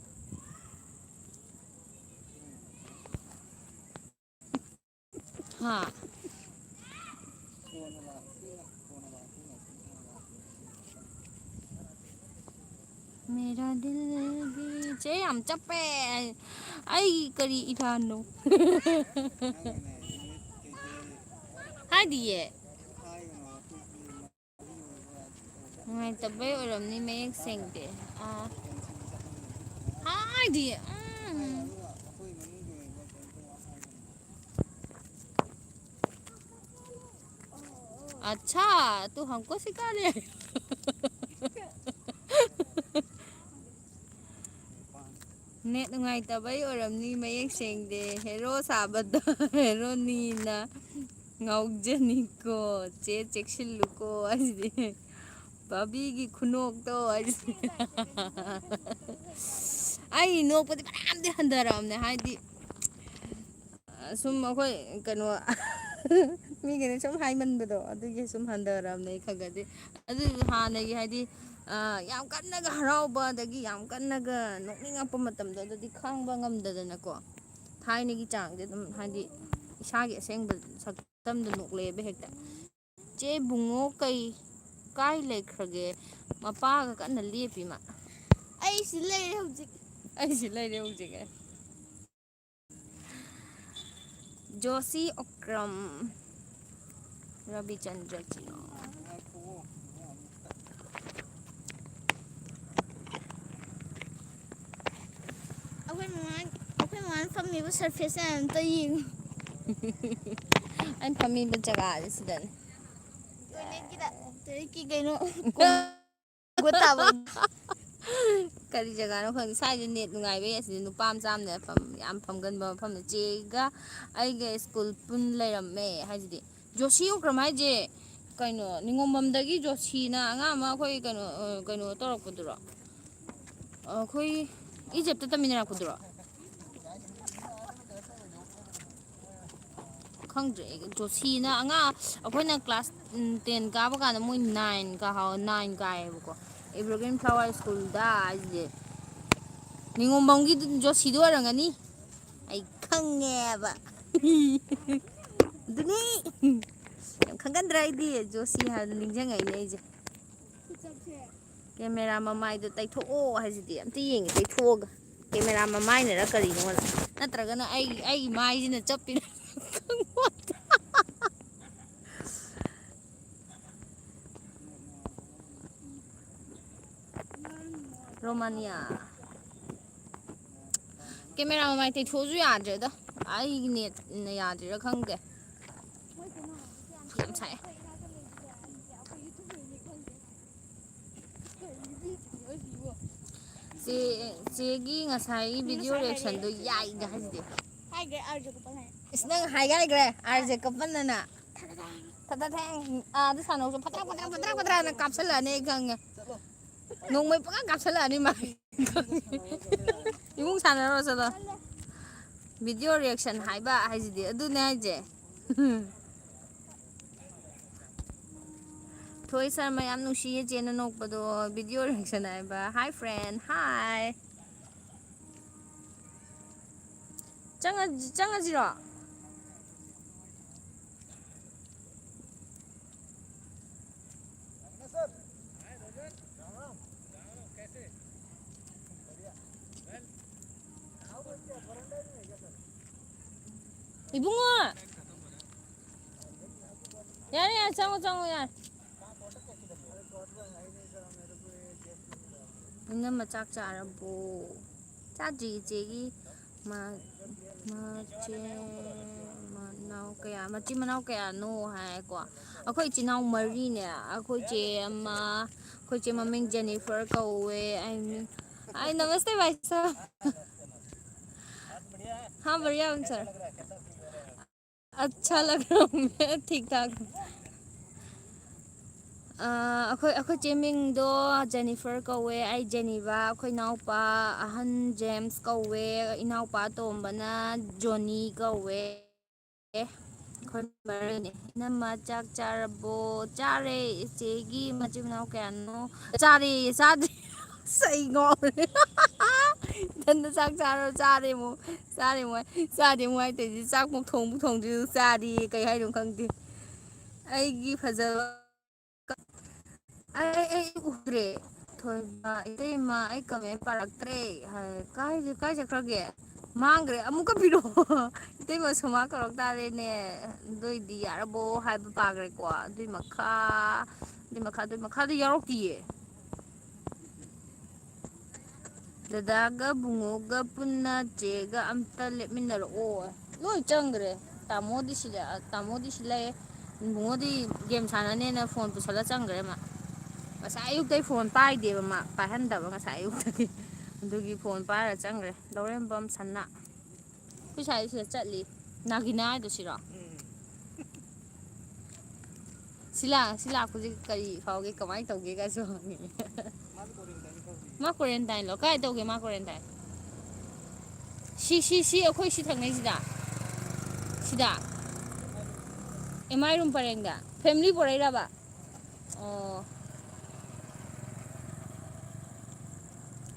ꯍꯥ꯫ ꯃꯦꯔꯥ ꯗꯤꯜꯒꯤ ꯆꯦ ꯌꯥꯝ ꯆꯞꯄꯦ꯫ ꯑꯩ ꯀꯔꯤ ꯏꯔꯥꯟꯅꯣ? ꯍꯥꯏꯗꯤꯌꯦ꯫ ꯅꯨꯡꯉꯥꯏꯇꯕꯩ ꯑꯣꯏꯔꯝꯅꯤ, ꯃꯌꯦꯛ ꯁꯦꯡꯗꯦ꯫ ꯑꯥ꯫ ꯍꯥꯏꯗꯤ꯫ ꯎꯝ꯫ ꯑꯠꯁꯥ, ꯇꯨ ꯍꯝꯀꯣ ꯁꯤꯀꯥ ꯂꯦ꯫ ꯅꯦꯠ ꯅꯨꯡꯉꯥꯏꯇꯕꯩ ꯑꯣꯏꯔꯝꯅꯤ, ꯃꯌꯦꯛ ꯁꯦꯡꯗꯦ꯫ ꯍꯦꯔꯣ ꯁꯥꯕꯗ ꯍꯦꯔꯣꯅꯤꯅ ꯉꯥꯎꯖꯅꯤꯀꯣ꯫ ꯆꯦ ꯆꯦꯛꯁꯤꯜꯂꯨꯀꯣ ꯍꯥꯏꯁꯤꯗꯤ꯫ ꯕꯥꯕꯤꯒꯤ ꯈꯨꯅꯣꯛꯇꯣ ꯍꯥꯏꯁꯤꯗꯤ꯫ ꯑꯩ ꯅꯣꯛꯄꯗꯤ ꯐꯅꯌꯥꯝꯗꯤ ꯍꯟꯊꯔꯛꯑꯕꯅꯦ, ꯍꯥꯏꯗꯤ ꯁꯨꯝ ꯑꯩꯈꯣꯏ ꯀꯩꯅꯣ ꯃꯤꯈꯩꯅ ꯁꯨꯝ ꯍꯥꯏꯃꯟꯕꯗꯣ ꯑꯗꯨꯒꯤ ꯁꯨꯝ ꯍꯟꯊꯔꯕꯅꯦ ꯑꯩ ꯈꯔ ꯈꯔꯗꯤ꯫ ꯑꯗꯨ ꯍꯥꯟꯅꯒꯤ ꯍꯥꯏꯗꯤ, ꯑ, ꯌꯥꯝ ꯀꯟꯅꯒ ꯍꯔꯥꯎꯕ ꯑꯗꯒꯤ ꯌꯥꯝ ꯀꯟꯅꯒ ꯅꯣꯛꯅꯤꯡꯉꯛꯄ ꯃꯇꯝꯗꯣ ꯑꯗꯨꯗꯤ ꯈꯥꯡꯕ ꯉꯝꯗꯗꯅꯀꯣ, ꯊꯥꯏꯅꯒꯤ ꯆꯥꯡꯁꯦ ꯑꯗꯨꯝ ꯍꯥꯏꯗꯤ ꯏꯁꯥꯒꯤ ꯑꯁꯦꯡꯕ ꯁꯛꯇꯝꯗ ꯅꯣꯛꯂꯛꯑꯦꯕ ꯍꯦꯛꯇ꯫ ꯆꯦ ꯕꯨꯡꯉꯣ ꯀꯩ ꯀꯥꯏ ꯂꯩꯈ꯭ꯔꯒꯦ? ꯃꯄꯥꯒ ꯀꯟꯅ ꯂꯦꯞꯄꯤ ꯃꯥ꯫ ꯑꯩ ꯁꯤ ꯂꯩꯔꯦ ꯍꯧꯖꯤꯛ꯫ ꯑꯩ ꯁꯤ ꯂꯩꯔꯦ ꯍꯧꯖꯤꯛ꯫ ꯖꯣꯁꯤ ꯑꯣꯀ꯭ꯔꯝ, ꯔꯕꯤꯆꯟꯗ꯭ꯔ ꯆꯤꯅꯣ꯫ ꯑꯩꯈꯣꯏ ꯃꯃꯥ, ꯑꯩꯈꯣꯏ ꯃꯃꯥꯅ ꯐꯝꯃꯤꯕ ꯁꯔꯐꯦꯁꯁꯦ ꯑꯝꯇ ꯌꯦꯡꯉꯨ꯫ ꯑꯩꯅ ꯐꯝꯃꯤꯕ ꯖꯒꯥꯁꯦ ꯁꯤꯗꯅꯦ꯫ ꯇꯣꯏꯂꯦꯠꯀꯤꯗ, ꯇꯣꯏꯂꯦꯠꯀꯤ ꯀꯩꯅꯣ, ꯀꯣꯡ-, ꯒꯣ ꯇꯥꯕ꯫ ꯀꯔꯤ ꯖꯒꯥꯅꯣ ꯈꯪꯗꯦ꯫ ꯁ꯭ꯋꯥꯏꯗ ꯅꯦꯠ ꯅꯨꯡꯉꯥꯏꯕꯩ ꯑꯁꯤꯗ ꯅꯨꯄꯥ ꯃꯆꯥ ꯑꯃꯅ ꯐꯝ-, ꯌꯥꯝ ꯐꯝꯒꯟꯕ ꯃꯐꯝꯗ ꯆꯦꯒ ꯑꯩꯒ ꯁ꯭ꯀꯨꯜ ꯄꯨꯟ ꯂꯩꯔꯝꯃꯦ꯫ ꯍꯥꯏꯁꯤꯗꯤ ꯖꯣꯁꯤ ꯑꯣꯀ꯭ꯔꯝ ꯍꯥꯏꯁꯦ ꯀꯩꯅꯣ, ꯅꯤꯉꯣꯝꯕꯝꯗꯒꯤ ꯖꯣꯁꯤꯅ ꯑꯉꯥꯡ ꯑꯃ ꯑꯩꯈꯣꯏ ꯀꯩꯅꯣ, ꯑ, ꯀꯩꯅꯣ ꯇꯧꯔꯛꯄꯗꯨꯔꯣ? ꯑꯩꯈꯣꯏ ꯏꯖꯤꯞꯇ ꯇꯝꯃꯤꯟꯅꯔꯛꯄꯗꯨꯔꯣ? ꯈꯪꯗ꯭ꯔꯦ ꯑꯩ꯫ ꯖꯣꯁꯤꯅ ꯑꯉꯥꯡ, ꯑꯩꯈꯣꯏꯅ ꯀ꯭ꯂꯥꯁ, ꯎꯝ, ꯇꯦꯟ ꯀꯥꯕ ꯀꯥꯟꯗ ꯃꯣꯏ ꯅꯥꯏꯟ ꯀꯥꯍꯧ-, ꯅꯥꯏꯟ ꯀꯥꯏꯌꯦꯕꯀꯣ, ꯑꯦꯚꯔꯒ꯭ꯔꯤꯟ ꯐ꯭ꯂꯥꯋꯔ ꯁ꯭ꯀꯨꯜꯗ ꯍꯥꯏꯁꯤꯗꯤ꯫ ꯅꯤꯉꯣꯝꯕꯝꯒꯤ ꯖꯣꯁꯤꯗꯣ ꯑꯣꯏꯔꯝꯒꯅꯤ꯫ ꯑꯩ ꯈꯪꯉꯦꯕ꯫ ꯑꯗꯨꯅꯤ꯫ ꯌꯥꯝ ꯈꯪꯒꯟꯗ꯭ꯔꯥ ꯑꯩꯗꯤ? ꯖꯣꯁꯤ ꯍꯥꯏꯕꯗ ꯅꯤꯡꯁꯤꯡꯉꯛꯏꯅꯦ ꯑꯩꯁꯦ꯫ ꯀꯦꯃꯦꯔꯥ ꯃꯃꯥꯏꯗꯣ ꯇꯩꯊꯣꯛꯑꯣ ꯍꯥꯏꯁꯤꯗꯤ, ꯑꯝꯇ ꯌꯦꯡꯒꯦ, ꯇꯩꯊꯣꯛꯑꯒ꯫ ꯀꯦꯃꯦꯔꯥ ꯃꯃꯥꯏꯅꯔ ꯀꯔꯤꯅꯣ? ꯅꯠꯇ꯭ꯔꯒꯅ ꯑꯩ, ꯑꯩꯒꯤ ꯃꯥꯏꯁꯤꯅ ꯆꯞꯄꯤꯔ ꯈꯪꯄꯣꯠꯇꯦ꯫ ꯔꯣꯃꯥꯅꯤꯌꯥ꯫ ꯀꯦꯃꯦꯔꯥ ꯃꯃꯥꯏ ꯇꯩꯊꯣꯛꯑꯁꯨ ꯌꯥꯗ꯭ꯔꯦꯗ꯫ ꯑꯩꯒꯤ ꯅꯦꯠꯅ ꯌꯥꯗ꯭ꯔꯤꯔꯥ ꯈꯪꯗꯦ꯫ ꯌꯥꯝ ꯁꯥꯏ꯫ ꯆꯦ-, ꯆꯦꯒꯤ ꯉꯁꯥꯏꯒꯤ video reactionꯗꯣ ꯌꯥꯏꯒ ꯍꯥꯏꯁꯤꯗꯤ꯫ ꯍꯥꯏꯒ꯭ꯔꯦ, ꯑꯥꯔ ꯖꯦ ꯀꯣꯄꯜ ꯍꯥꯏ꯫ ꯏꯁ, ꯅꯪ ꯍꯥꯏꯒꯥꯏꯈ꯭ꯔꯦ, ꯑꯥꯔ ꯖꯦ ꯀꯣꯄꯜꯅꯅ꯫ ꯊꯗ ꯊꯦꯡ꯫ ꯑꯥꯗ ꯁꯥꯟꯅꯧꯁꯨ ꯐꯠꯇ꯭ꯔꯥ, ꯐꯠꯇ꯭ꯔꯥ, ꯐꯠꯇ꯭ꯔꯥ, ꯐꯠꯇ꯭ꯔꯥꯅ ꯀꯥꯞꯁꯜꯂꯛꯑꯅꯤ, ꯑꯩ ꯈꯪꯉꯦ꯫ ꯅꯣꯡꯃꯩ ꯄꯪꯀꯥꯞ ꯀꯥꯞꯁꯜꯂꯛꯑꯅꯤ ꯃꯥ꯫ ꯏꯃꯨꯡ ꯁꯥꯟꯅꯔꯣ ꯆꯠꯂꯣ꯫ Video reaction ꯍꯥꯏꯕ ꯍꯥꯏꯁꯤꯗꯤ ꯑꯗꯨꯅꯦ ꯍꯥꯏꯁꯦ꯫ ꯊꯣꯏ ꯁꯔꯃ ꯌꯥꯝ ꯅꯨꯡꯁꯤꯌꯦ ꯆꯦꯅ ꯅꯣꯛꯄꯗꯣ꯫ Video reaction ꯍꯥꯏꯕ꯫ Hi friend, hi꯫ ꯆꯪꯉ-, ꯆꯪꯉꯁꯤꯔꯣ? ꯏꯕꯨꯡꯉꯣ! ꯌꯥꯔꯦ, ꯌꯥꯔꯦ, ꯆꯪꯉꯣ, ꯆꯪꯉꯣ, ꯌꯥꯔꯦ꯫ ꯏꯅꯝꯃ ꯆꯥꯛ ꯆꯥꯔꯕꯣ? ꯆꯥꯗ꯭ꯔꯤ, ꯏꯆꯦꯒꯤ ꯃ-, ꯃꯆꯦ ꯃꯅꯥꯎ ꯀꯌꯥ, ꯃꯆꯤꯟ ꯃꯅꯥꯎ ꯀꯌꯥꯅꯣ ꯍꯥꯏꯀꯣ꯫ ꯑꯩꯈꯣꯏ ꯏꯆꯤꯟ ꯏꯅꯥꯎ ꯃꯔꯤꯅꯦ꯫ ꯑꯩꯈꯣꯏ ꯆꯦ ꯑꯃ, ꯑꯩꯈꯣꯏ ꯆꯦ ꯃꯃꯤꯡ ꯖꯦꯅꯤꯐꯔ ꯀꯧꯋꯦ꯫ ꯑꯩ ꯃꯤꯡ, ꯑꯩ, ꯅꯃꯁꯇꯦ ꯚꯥꯏ ꯁꯥꯍꯕ꯫ ꯍꯥ, ꯕꯔꯤꯌꯥ ꯍꯨ ꯁꯔ꯫ ꯑꯠꯁꯥ ꯂꯒ ꯔꯍꯥ ꯍꯨ ꯃꯦ, ꯊꯤꯛ ꯊꯥꯛ꯫ ꯑ, ꯑꯩꯈꯣꯏ, ꯑꯩꯈꯣꯏ ꯆꯦ ꯃꯤꯡꯗꯣ ꯖꯦꯅꯤꯐꯔ ꯀꯧꯋꯦ, ꯑꯩ ꯖꯦꯅꯤꯕꯥ, ꯑꯩꯈꯣꯏ ꯏꯅꯥꯎꯄꯥ ꯑꯍꯟ ꯖꯦꯝꯁ ꯀꯧꯋꯦ, ꯏꯅꯥꯎꯄꯥ ꯑꯇꯣꯝꯕꯅ ꯖꯣꯅꯤ ꯀꯧꯋꯦ꯫ ꯑꯩꯈꯣꯏ ꯃꯔꯤꯅꯦ꯫ ꯏꯅꯝꯃ ꯆꯥꯛ ꯆꯥꯔꯕꯣ? ꯆꯥꯔꯦ꯫ ꯏꯆꯦꯒꯤ ꯃꯆꯤꯟ ꯃꯅꯥꯎ ꯀꯌꯥꯅꯣ? ꯆꯥꯔꯦꯌꯦ, ꯆꯥꯗ꯭ꯔꯤ꯫ ꯑꯁ, ꯑꯩ ꯉꯥꯎꯔꯦ꯫ ꯏꯊꯟꯗ ꯆꯥꯛ ꯆꯥꯔꯣ? ꯆꯥꯔꯦ ꯑꯃꯨꯛ꯫ ꯆꯥꯔꯦ ꯑꯃꯨꯛ ꯍꯥꯏ-, ꯆꯥꯗꯦ ꯑꯃꯨꯛ ꯍꯥꯏ ꯇꯧꯔꯤꯁꯦ꯫ ꯆꯥꯛ ꯃꯨꯛ ꯊꯣꯡꯕꯨ ꯊꯣꯡꯗ꯭ꯔꯤ, ꯆꯥꯔꯦꯌꯦ꯫ ꯀꯩ ꯍꯥꯏꯅꯣ ꯈꯪꯗꯦ꯫ ꯑꯩꯒꯤ ꯐꯖꯕ ꯀ-, ꯑꯩ, ꯑꯩ ꯎꯗ꯭ꯔꯦ꯫ ꯊꯣꯏꯕ, ꯏꯇꯩꯃ, ꯑꯩ comment ꯄꯥꯔꯛꯇ꯭ꯔꯦ ꯍꯥꯏ꯫ ꯀꯥꯏ, ꯀꯥꯏ ꯆꯠꯈ꯭ꯔꯒꯦ? ꯃꯥꯡꯈ꯭ꯔꯦ꯫ ꯑꯃꯨꯛꯀ ꯄꯤꯔꯛꯑꯣ꯫ ꯏꯇꯩꯃ ꯁꯣꯃꯥ ꯀꯧꯔꯛ ꯇꯥꯔꯦꯅꯦ꯫ ꯑꯗꯨꯏꯗꯤ ꯌꯥꯔꯕꯣ ꯍꯥꯏꯕ ꯄꯥꯈ꯭ꯔꯦꯀꯣ꯫ ꯑꯗꯨꯏ ꯃꯈꯥ, ꯑꯗꯨꯏ ꯃꯈꯥ, ꯑꯗꯨꯏ ꯃꯈꯥꯗ ꯌꯥꯎꯔꯛꯇꯤꯌꯦ꯫ ꯗꯗꯥꯒ ꯕꯨꯡꯉꯣꯒ ꯄꯨꯟꯅ ꯆꯦꯒ ꯑꯝꯇ ꯂꯦꯞꯃꯤꯟꯅꯔꯛꯑꯣ꯫ ꯂꯣꯏ ꯆꯪꯈ꯭ꯔꯦ꯫ ꯇꯥꯃꯣꯗꯤ ꯁꯤꯗ, ꯇꯥꯃꯣꯗꯤ ꯁꯤ ꯂꯩ꯫ ꯕꯨꯡꯉꯣꯗꯤ game ꯁꯥꯟꯅꯅꯦꯅ phone ꯄꯨꯁꯜꯂ ꯆꯪꯈ꯭ꯔꯦ ꯃꯥ꯫ ꯉꯁꯥꯏ ꯑꯌꯨꯛꯇꯩ phone ꯄꯥꯏꯗꯦꯕ ꯃꯥ, ꯄꯥꯏꯍꯟꯗꯕ ꯉꯁꯥꯏ ꯑꯌꯨꯛꯇꯒꯤ꯫ ꯑꯗꯨꯒꯤ ꯐꯣꯟ ꯄꯥꯏꯔ ꯆꯪꯈ꯭ꯔꯦ ꯂꯧꯔꯦꯝꯕꯝ ꯁꯅꯥ꯫ ꯑꯩꯈꯣꯏ ꯁ꯭ꯋꯥꯏꯗ ꯁꯤꯗ ꯆꯠꯂꯤ꯫ ꯅꯥꯒꯤꯅꯥ ꯍꯥꯏꯗꯣ ꯁꯤꯔꯣ? ꯁꯤ ꯂꯥꯛ-, ꯁꯤ ꯂꯥꯛꯄꯁꯤ ꯀꯔꯤ ꯐꯥꯎꯒꯦ, ꯀꯃꯥꯏꯅ ꯇꯧꯒꯦ ꯀꯥꯏꯁꯨ ꯍꯪꯉꯤ꯫ ꯃꯥ quarantine ꯂꯣ? ꯀꯥꯏ ꯇꯧꯒꯦ ꯃꯥ quarantine? ꯁꯤ, ꯁꯤ, ꯁꯤ ꯑꯩꯈꯣꯏ ꯁꯤ ꯊꯪꯅꯩꯁꯤꯗ꯫ ꯁꯤꯗ꯫ ꯑꯦꯝ ꯑꯥꯏ ꯔꯨꯝ ꯄꯔꯦꯡꯗ꯫ ꯐꯦꯃꯤꯂꯤ ꯄꯣꯔꯛꯏꯔꯕ? ꯑꯣ꯫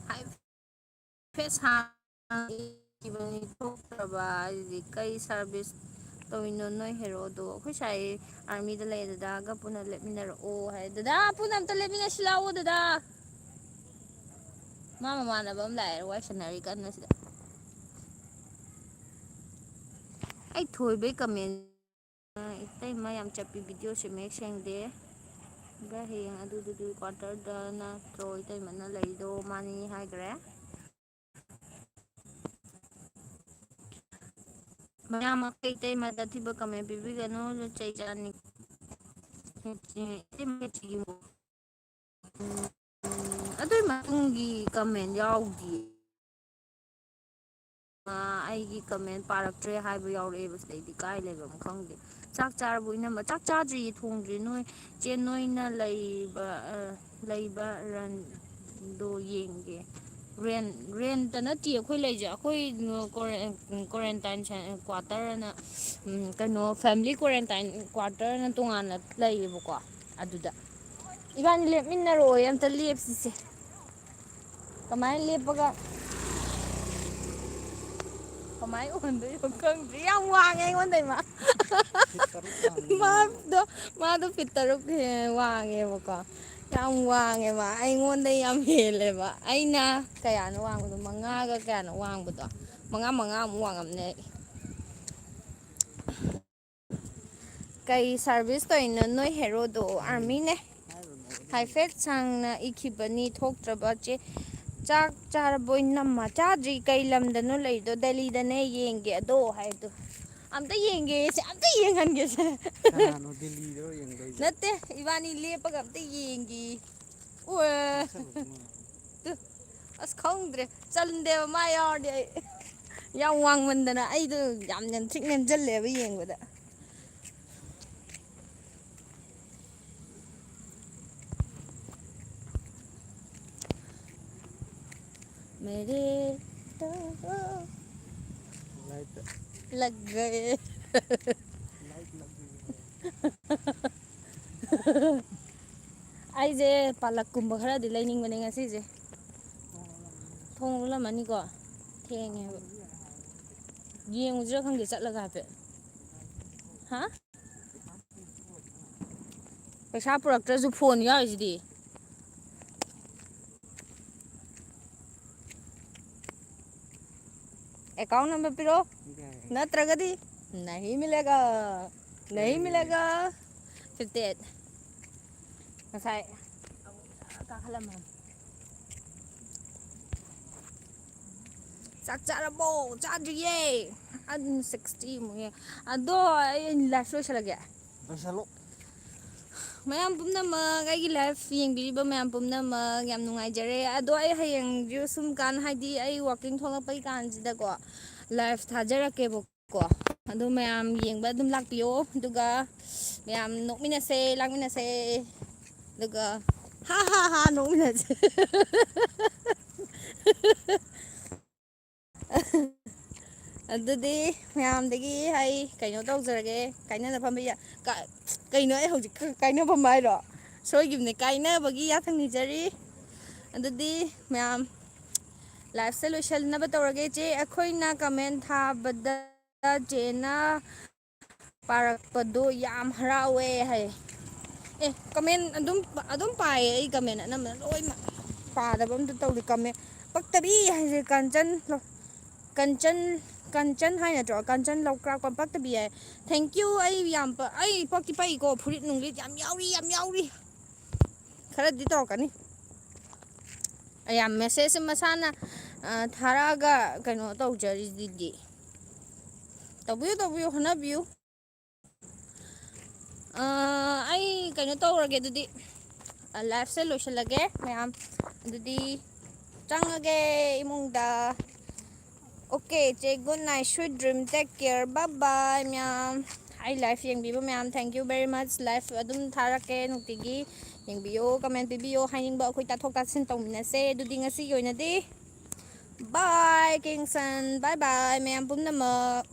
ꯍꯥꯏꯐꯦꯠ ꯁꯥꯡ-, ꯊꯣꯛꯇ꯭ꯔꯕ ꯍꯥꯏꯗꯤ ꯀꯩ service ꯇꯧꯔꯤꯅꯣ ꯅꯣꯏ ꯍꯦꯔꯣꯗꯣ? ꯑꯩꯈꯣꯏ ꯁꯥꯏ army ꯗ ꯂꯩ, ꯗꯗꯥꯒ ꯄꯨꯟꯅ ꯂꯦꯞꯃꯤꯟꯅꯔꯛꯑꯣ ꯍꯥꯏ꯫ ꯗꯗꯥ, ꯄꯨꯟꯅ ꯑꯝꯇ ꯂꯦꯞꯃꯤꯟꯅꯁꯤ ꯂꯥꯛꯑꯣ ꯗꯗꯥ꯫ ꯃꯥ ꯃꯃꯥꯟꯅꯕ ꯑꯃ ꯂꯥꯛꯑꯦ, ꯋꯥꯔꯤ ꯁꯥꯟꯅꯔꯤ ꯀꯟꯅ ꯁꯤꯗ꯫ ꯑꯩ ꯊꯣꯏꯕꯩ comment꯫ ꯑ, ꯏꯇꯩꯃ ꯌꯥꯝ ꯆꯞꯄꯤ, video ꯁꯦ ꯃꯌꯦꯛ ꯁꯦꯡꯗꯦ꯫ ꯚꯥꯏ, ꯍꯌꯦꯡ ꯑꯗꯨꯗꯨꯗꯤ quarter ꯗ ꯅꯠꯇ꯭ꯔꯣ ꯏꯇꯩꯃꯅ ꯂꯩꯗꯣ? ꯃꯥꯅꯤ ꯍꯥꯏꯈ꯭ꯔꯦ꯫ ꯃꯌꯥꯝ ꯑꯩꯈꯣꯏ ꯏꯇꯩꯃꯗ ꯑꯊꯤꯕ comment ꯄꯤꯕꯤꯒꯅꯨ, ꯆꯩ ꯆꯥꯅꯤ꯫ ꯏꯇꯩꯃ ꯆꯤꯒꯤ ꯃꯨ-, ꯎꯝ, ꯑꯗꯨꯏ ꯃꯇꯨꯡꯒꯤ comment ꯌꯥꯎꯗꯤꯌꯦ꯫ ꯑ, ꯑꯩꯒꯤ comment ꯄꯥꯔꯛꯇ꯭ꯔꯦ ꯍꯥꯏꯕ ꯌꯥꯎꯔꯛꯑꯦꯕ, ꯁꯤꯗꯩꯗꯤ ꯀꯥꯏ ꯂꯩꯕꯅꯣ ꯈꯪꯗꯦ꯫ ꯆꯥꯛ ꯆꯥꯔꯕꯣ ꯏꯅꯝꯃ? ꯆꯥꯛ ꯆꯥꯗ꯭ꯔꯤꯌꯦ, ꯊꯣꯡꯗ꯭ꯔꯤ꯫ ꯅꯣꯏ ꯆꯦ ꯅꯣꯏꯅ ꯂꯩꯕ, ꯑ, ꯂꯩꯕ ꯔꯟꯗꯣ ꯌꯦꯡꯒꯦ꯫ ꯔꯦꯟ-, ꯔꯦꯟꯇ ꯅꯠꯇꯦ ꯑꯩꯈꯣꯏ ꯂꯩꯁꯦ, ꯑꯩꯈꯣꯏ ꯀ꯭ꯋꯥꯔꯦꯟꯇꯥꯏꯟ ꯁꯦꯟ-, ꯀ꯭ꯋꯥꯇꯔ ꯑꯅ, ꯎꯝ, ꯀꯩꯅꯣ, ꯐꯦꯃꯤꯂꯤ ꯀ꯭ꯋꯥꯔꯦꯟꯇꯥꯏꯟ ꯀ꯭ꯋꯥꯇꯔ ꯑꯅ ꯇꯣꯉꯥꯟꯅ ꯂꯩꯌꯦꯕꯀꯣ, ꯑꯗꯨꯗ꯫ ꯏꯕꯥꯅꯤ ꯂꯦꯞꯃꯤꯟꯅꯔꯛꯑꯣ, ꯑꯝꯇ ꯂꯦꯞꯁꯤꯁꯦ꯫ ꯀꯃꯥꯏꯅ ꯂꯦꯞꯄꯒ ꯀꯃꯥꯏꯅ ꯑꯣꯟꯗꯣꯏꯅꯣ ꯈꯪꯗ꯭ꯔꯤ꯫ ꯌꯥꯝ ꯋꯥꯡꯉꯦ ꯑꯩꯉꯣꯟꯗꯩ ꯃꯥ꯫ ꯐꯤꯠ ꯇꯔꯨꯛ ꯋꯥꯡꯉꯦ꯫ ꯃꯥꯗꯣ, ꯃꯥꯗꯣ ꯐꯤꯠ ꯇꯔꯨꯛ ꯍꯦꯟꯅ ꯋꯥꯡꯉꯦꯕꯀꯣ꯫ ꯌꯥꯝ ꯋꯥꯡꯉꯦꯕ, ꯑꯩꯉꯣꯟꯗꯩ ꯌꯥꯝ ꯍꯦꯜꯂꯦꯕ꯫ ꯑꯩꯅ ꯀꯌꯥꯅꯣ ꯋꯥꯡꯕꯗꯣ? ꯃꯉꯥꯒ ꯀꯌꯥꯅꯣ ꯋꯥꯡꯕꯗꯣ? ꯃꯉꯥ, ꯃꯉꯥꯃꯨꯛ ꯋꯥꯡꯉꯝꯅꯦ ꯑꯩ꯫ ꯀꯩ service ꯇꯧꯔꯤꯅꯣ ꯅꯣꯏ ꯍꯦꯔꯣꯗꯣ? Army ꯅꯦ꯫ ꯍꯥꯏꯐꯦꯠ ꯁꯥꯡꯅ ꯏꯈꯤꯕꯅꯤ, ꯊꯣꯛꯇ꯭ꯔꯕ ꯆꯦ꯫ ꯆꯥꯛ ꯆꯥꯔꯕꯣ ꯏꯅꯝꯃ? ꯆꯥꯗ꯭ꯔꯤ꯫ ꯀꯩ ꯂꯝꯗꯅꯣ ꯂꯩꯗꯣ? ꯗꯦꯜꯂꯤꯗꯅꯦ, ꯌꯦꯡꯒꯦ ꯑꯗꯣ ꯍꯥꯏꯗꯣ꯫ ꯑꯝꯇ ꯌꯦꯡꯒꯦ ꯁꯦ, ꯑꯝꯇ ꯌꯦꯡꯍꯟꯒꯦ ꯁꯦ꯫ ꯀꯅꯥꯅꯣ ꯗꯦꯜꯂꯤꯗꯔꯣ ꯌꯦꯡꯗꯣꯏꯁꯦ? ꯅꯠꯇꯦ, ꯏꯕꯥꯅꯤ ꯂꯦꯞꯄꯒ ꯑꯝꯇ ꯌꯦꯡꯒꯦ꯫ ꯑꯣ꯫ ꯆꯥꯛ ꯆꯥꯔꯨꯕ ꯃꯥꯜꯂꯦ꯫ ꯇꯨ, ꯑꯁ, ꯈꯪꯗ꯭ꯔꯦ꯫ ꯆꯟꯗꯦꯕ ꯃꯥ ꯌꯥꯎꯔꯗꯤ ꯑꯩ꯫ ꯌꯥꯝ ꯋꯥꯡꯃꯟꯗꯅ ꯑꯩꯗꯣ ꯌꯥꯝ ꯅꯦꯝꯊ꯭ꯔꯤꯛ ꯅꯦꯝꯖꯜꯂꯦꯕ ꯌꯦꯡꯕꯗ꯫ मेरे तो लाइट लग गए। लाइट लग गई है। ꯑꯩꯁꯦ ꯄꯥꯂꯛꯀꯨꯝꯕ ꯈꯔꯗꯤ ꯂꯩꯅꯤꯡꯕꯅꯦ ꯉꯁꯤꯁꯦ꯫ ꯊꯣꯡ ꯂꯣꯜꯂꯝꯃꯅꯤꯀꯣ? ꯊꯦꯡꯉꯦꯕ꯫ ꯌꯦꯡꯉꯨꯁꯤꯔꯥ ꯈꯪꯗꯦ ꯆꯠꯂꯒ ꯍꯥꯏꯐꯦꯠ꯫ ꯍꯥ? ꯄꯩꯁꯥ ꯄꯨꯔꯛꯇ꯭ꯔꯁꯨ ꯐꯣꯟ ꯌꯥꯎꯔꯤꯁꯤꯗꯤ꯫ ꯑꯦꯀꯥꯎꯟ ꯅꯝꯕꯔ ꯄꯤꯔꯛꯑꯣ꯫ ꯅꯠꯇ꯭ꯔꯒꯗꯤ ꯅꯍꯤ ꯃꯤꯂꯦꯒꯥ꯫ ꯅꯍꯤ ꯃꯤꯂꯦꯒꯥ꯫ Fifty eight. ꯉꯁꯥꯏ ꯑꯃꯨꯛ ꯀꯥꯈꯠꯂꯝꯃꯦ꯫ ꯆꯥꯛ ꯆꯥꯔꯕꯣ? ꯆꯥꯗ꯭ꯔꯤꯌꯦ꯫ ꯑꯗꯨꯝ ꯁꯤꯛꯁꯇꯤ ꯑꯃꯨꯛ ꯌꯦꯡ-, ꯑꯗꯣ ꯑꯩ ꯂꯥꯏꯐ ꯂꯣꯏꯁꯤꯜꯂꯒꯦ꯫ ꯂꯣꯏꯁꯜꯂꯣ꯫ ꯃꯌꯥꯝ ꯄꯨꯝꯅꯃꯛ, ꯑꯩꯒꯤ ꯂꯥꯏꯐ ꯌꯦꯡꯕꯤꯔꯤꯕ ꯃꯌꯥꯝ ꯄꯨꯝꯅꯃꯛ ꯌꯥꯝ ꯅꯨꯡꯉꯥꯏꯖꯔꯦ꯫ ꯑꯗꯣ ꯑꯩ ꯍꯌꯦꯡꯁꯨ ꯁꯨꯝ ꯀꯥꯟ, ꯍꯥꯏꯗꯤ ꯑꯩ ꯋꯥꯛꯀꯤꯡ ꯊꯣꯛꯂꯛꯄꯒꯤ ꯀꯥꯟꯁꯤꯗꯀꯣ, ꯂꯥꯏꯐ ꯊꯥꯖꯔꯛꯀꯦꯕꯀꯣ꯫ ꯑꯗꯣ ꯃꯌꯥꯝ ꯌꯦꯡꯕ ꯑꯗꯨꯝ ꯂꯥꯛꯄꯤꯌꯣ꯫ ꯑꯗꯨꯒ ꯃꯌꯥꯝ ꯅꯣꯛꯃꯤꯟꯅꯁꯦ, ꯂꯥꯡꯃꯤꯟꯅꯁꯦ꯫ ꯑꯗꯨꯒ ꯍꯥ ꯍꯥ ꯍꯥ ꯅꯣꯛꯃꯤꯟꯅꯁꯦ꯫ ꯑꯗꯨꯗꯤ ꯃꯌꯥꯝꯗꯒꯤ ꯑꯩ ꯀꯩꯅꯣ ꯇꯧꯖꯔꯒꯦ, ꯀꯥꯏꯅꯅ ꯐꯝꯕ ꯌꯥ-, ꯀ-, ꯀꯩꯅꯣ ꯑꯩ ꯍꯧꯖꯤꯛ ꯀ-, ꯀꯥꯏꯅ ꯐꯝꯕ ꯍꯥꯏꯔꯣ? ꯁꯣꯏꯈꯤꯕꯅꯦ, ꯀꯥꯏꯅꯕꯒꯤ ꯌꯥꯊꯪ ꯅꯤꯖꯔꯤ꯫ ꯑꯗꯨꯗꯤ ꯃꯌꯥꯝ ꯂꯥꯏꯐꯁꯦ ꯂꯣꯏꯁꯤꯟꯅꯕ ꯇꯧꯔꯒꯦ꯫ ꯆꯦ ꯑꯩꯈꯣꯏꯅ ꯀꯃꯦꯟ ꯊꯥꯕꯗ ꯆꯦꯅ ꯄꯥꯔꯛꯄꯗꯣ ꯌꯥꯝ ꯍꯔꯥꯎꯋꯦ ꯍꯥꯏ꯫ ꯑꯦ, ꯀꯃꯦꯟ ꯑꯗꯨꯝ, ꯑꯗꯨꯝ ꯄꯥꯏꯌꯦ ꯑꯩ, ꯀꯃꯦꯟ ꯑꯅꯝꯕꯅ ꯂꯣꯏꯅ꯫ ꯄꯥꯗꯕ ꯑꯝꯇ ꯇꯧꯗꯦ ꯀꯃꯦꯟ꯫ ꯄꯛꯇꯕꯤ ꯍꯥꯏꯁꯦ ꯀꯥꯟꯆꯟ ꯂꯣ-, ꯀꯥꯟꯆꯟ, ꯀꯥꯟꯆꯟ ꯍꯥꯏ ꯅꯠꯇ꯭ꯔꯣ? ꯀꯥꯟꯆꯟ ꯂꯧꯀ꯭ꯔꯥꯛꯄ ꯄꯛꯇꯕꯤ ꯍꯥꯏ꯫ Thank you꯫ ꯑꯩ ꯌꯥꯝ ꯄ-, ꯑꯩ ꯄꯛꯇꯤ ꯄꯛꯏꯀꯣ, ꯐꯨꯔꯤꯠ ꯅꯨꯡꯔꯤꯠ ꯌꯥꯝ ꯌꯥꯎꯔꯤ, ꯌꯥꯝ ꯌꯥꯎꯔꯤ꯫ ꯈꯔꯗꯤ ꯇꯧꯔꯛꯀꯅꯤ꯫ ꯌꯥꯝ ꯃꯦꯁꯦꯖꯁꯦ ꯃꯁꯥꯅ, ꯑ, ꯊꯥꯔꯛꯑꯒ ꯀꯩꯅꯣ ꯇꯧꯖꯔꯤꯗꯨꯗꯤ꯫ ꯇꯧꯕꯤꯌꯨ, ꯇꯧꯕꯤꯌꯨ, ꯍꯣꯠꯅꯕꯤꯌꯨ꯫ ꯑ, ꯑꯩ ꯀꯩꯅꯣ ꯇꯧꯔꯒꯦ ꯑꯗꯨꯗꯤ, ꯑ, ꯂꯥꯏꯐꯁꯦ ꯂꯣꯏꯁꯤꯜꯂꯒꯦ ꯃꯌꯥꯝ꯫ ꯑꯗꯨꯗꯤ ꯆꯪꯉꯒꯦ ꯏꯃꯨꯡꯗ꯫ Okay, ꯆꯦ, good night, sweet dream, take care, bye bye ꯃꯌꯥꯝ꯫ ꯑꯩ live ꯌꯦꯡꯕꯤꯕ ꯃꯌꯥꯝ, thank you very much. Live ꯑꯗꯨꯝ ꯊꯥꯔꯛꯀꯦ ꯅꯨꯡꯇꯤꯒꯤ꯫ ꯌꯦꯡꯕꯤꯌꯣ, comment ꯄꯤꯕꯤꯌꯣ, ꯍꯥꯏꯅꯤꯡꯕ ꯑꯩꯈꯣꯏ ꯇꯥꯊꯣꯛ ꯇꯥꯁꯤꯟ ꯇꯧꯃꯤꯟꯅꯁꯦ꯫ ꯑꯗꯨꯗꯤ ꯉꯁꯤꯒꯤ ꯑꯣꯏꯅꯗꯤ bye, ꯀꯤꯡꯁꯟ, bye bye ꯃꯌꯥꯝ ꯄꯨꯝꯅꯃꯛ꯫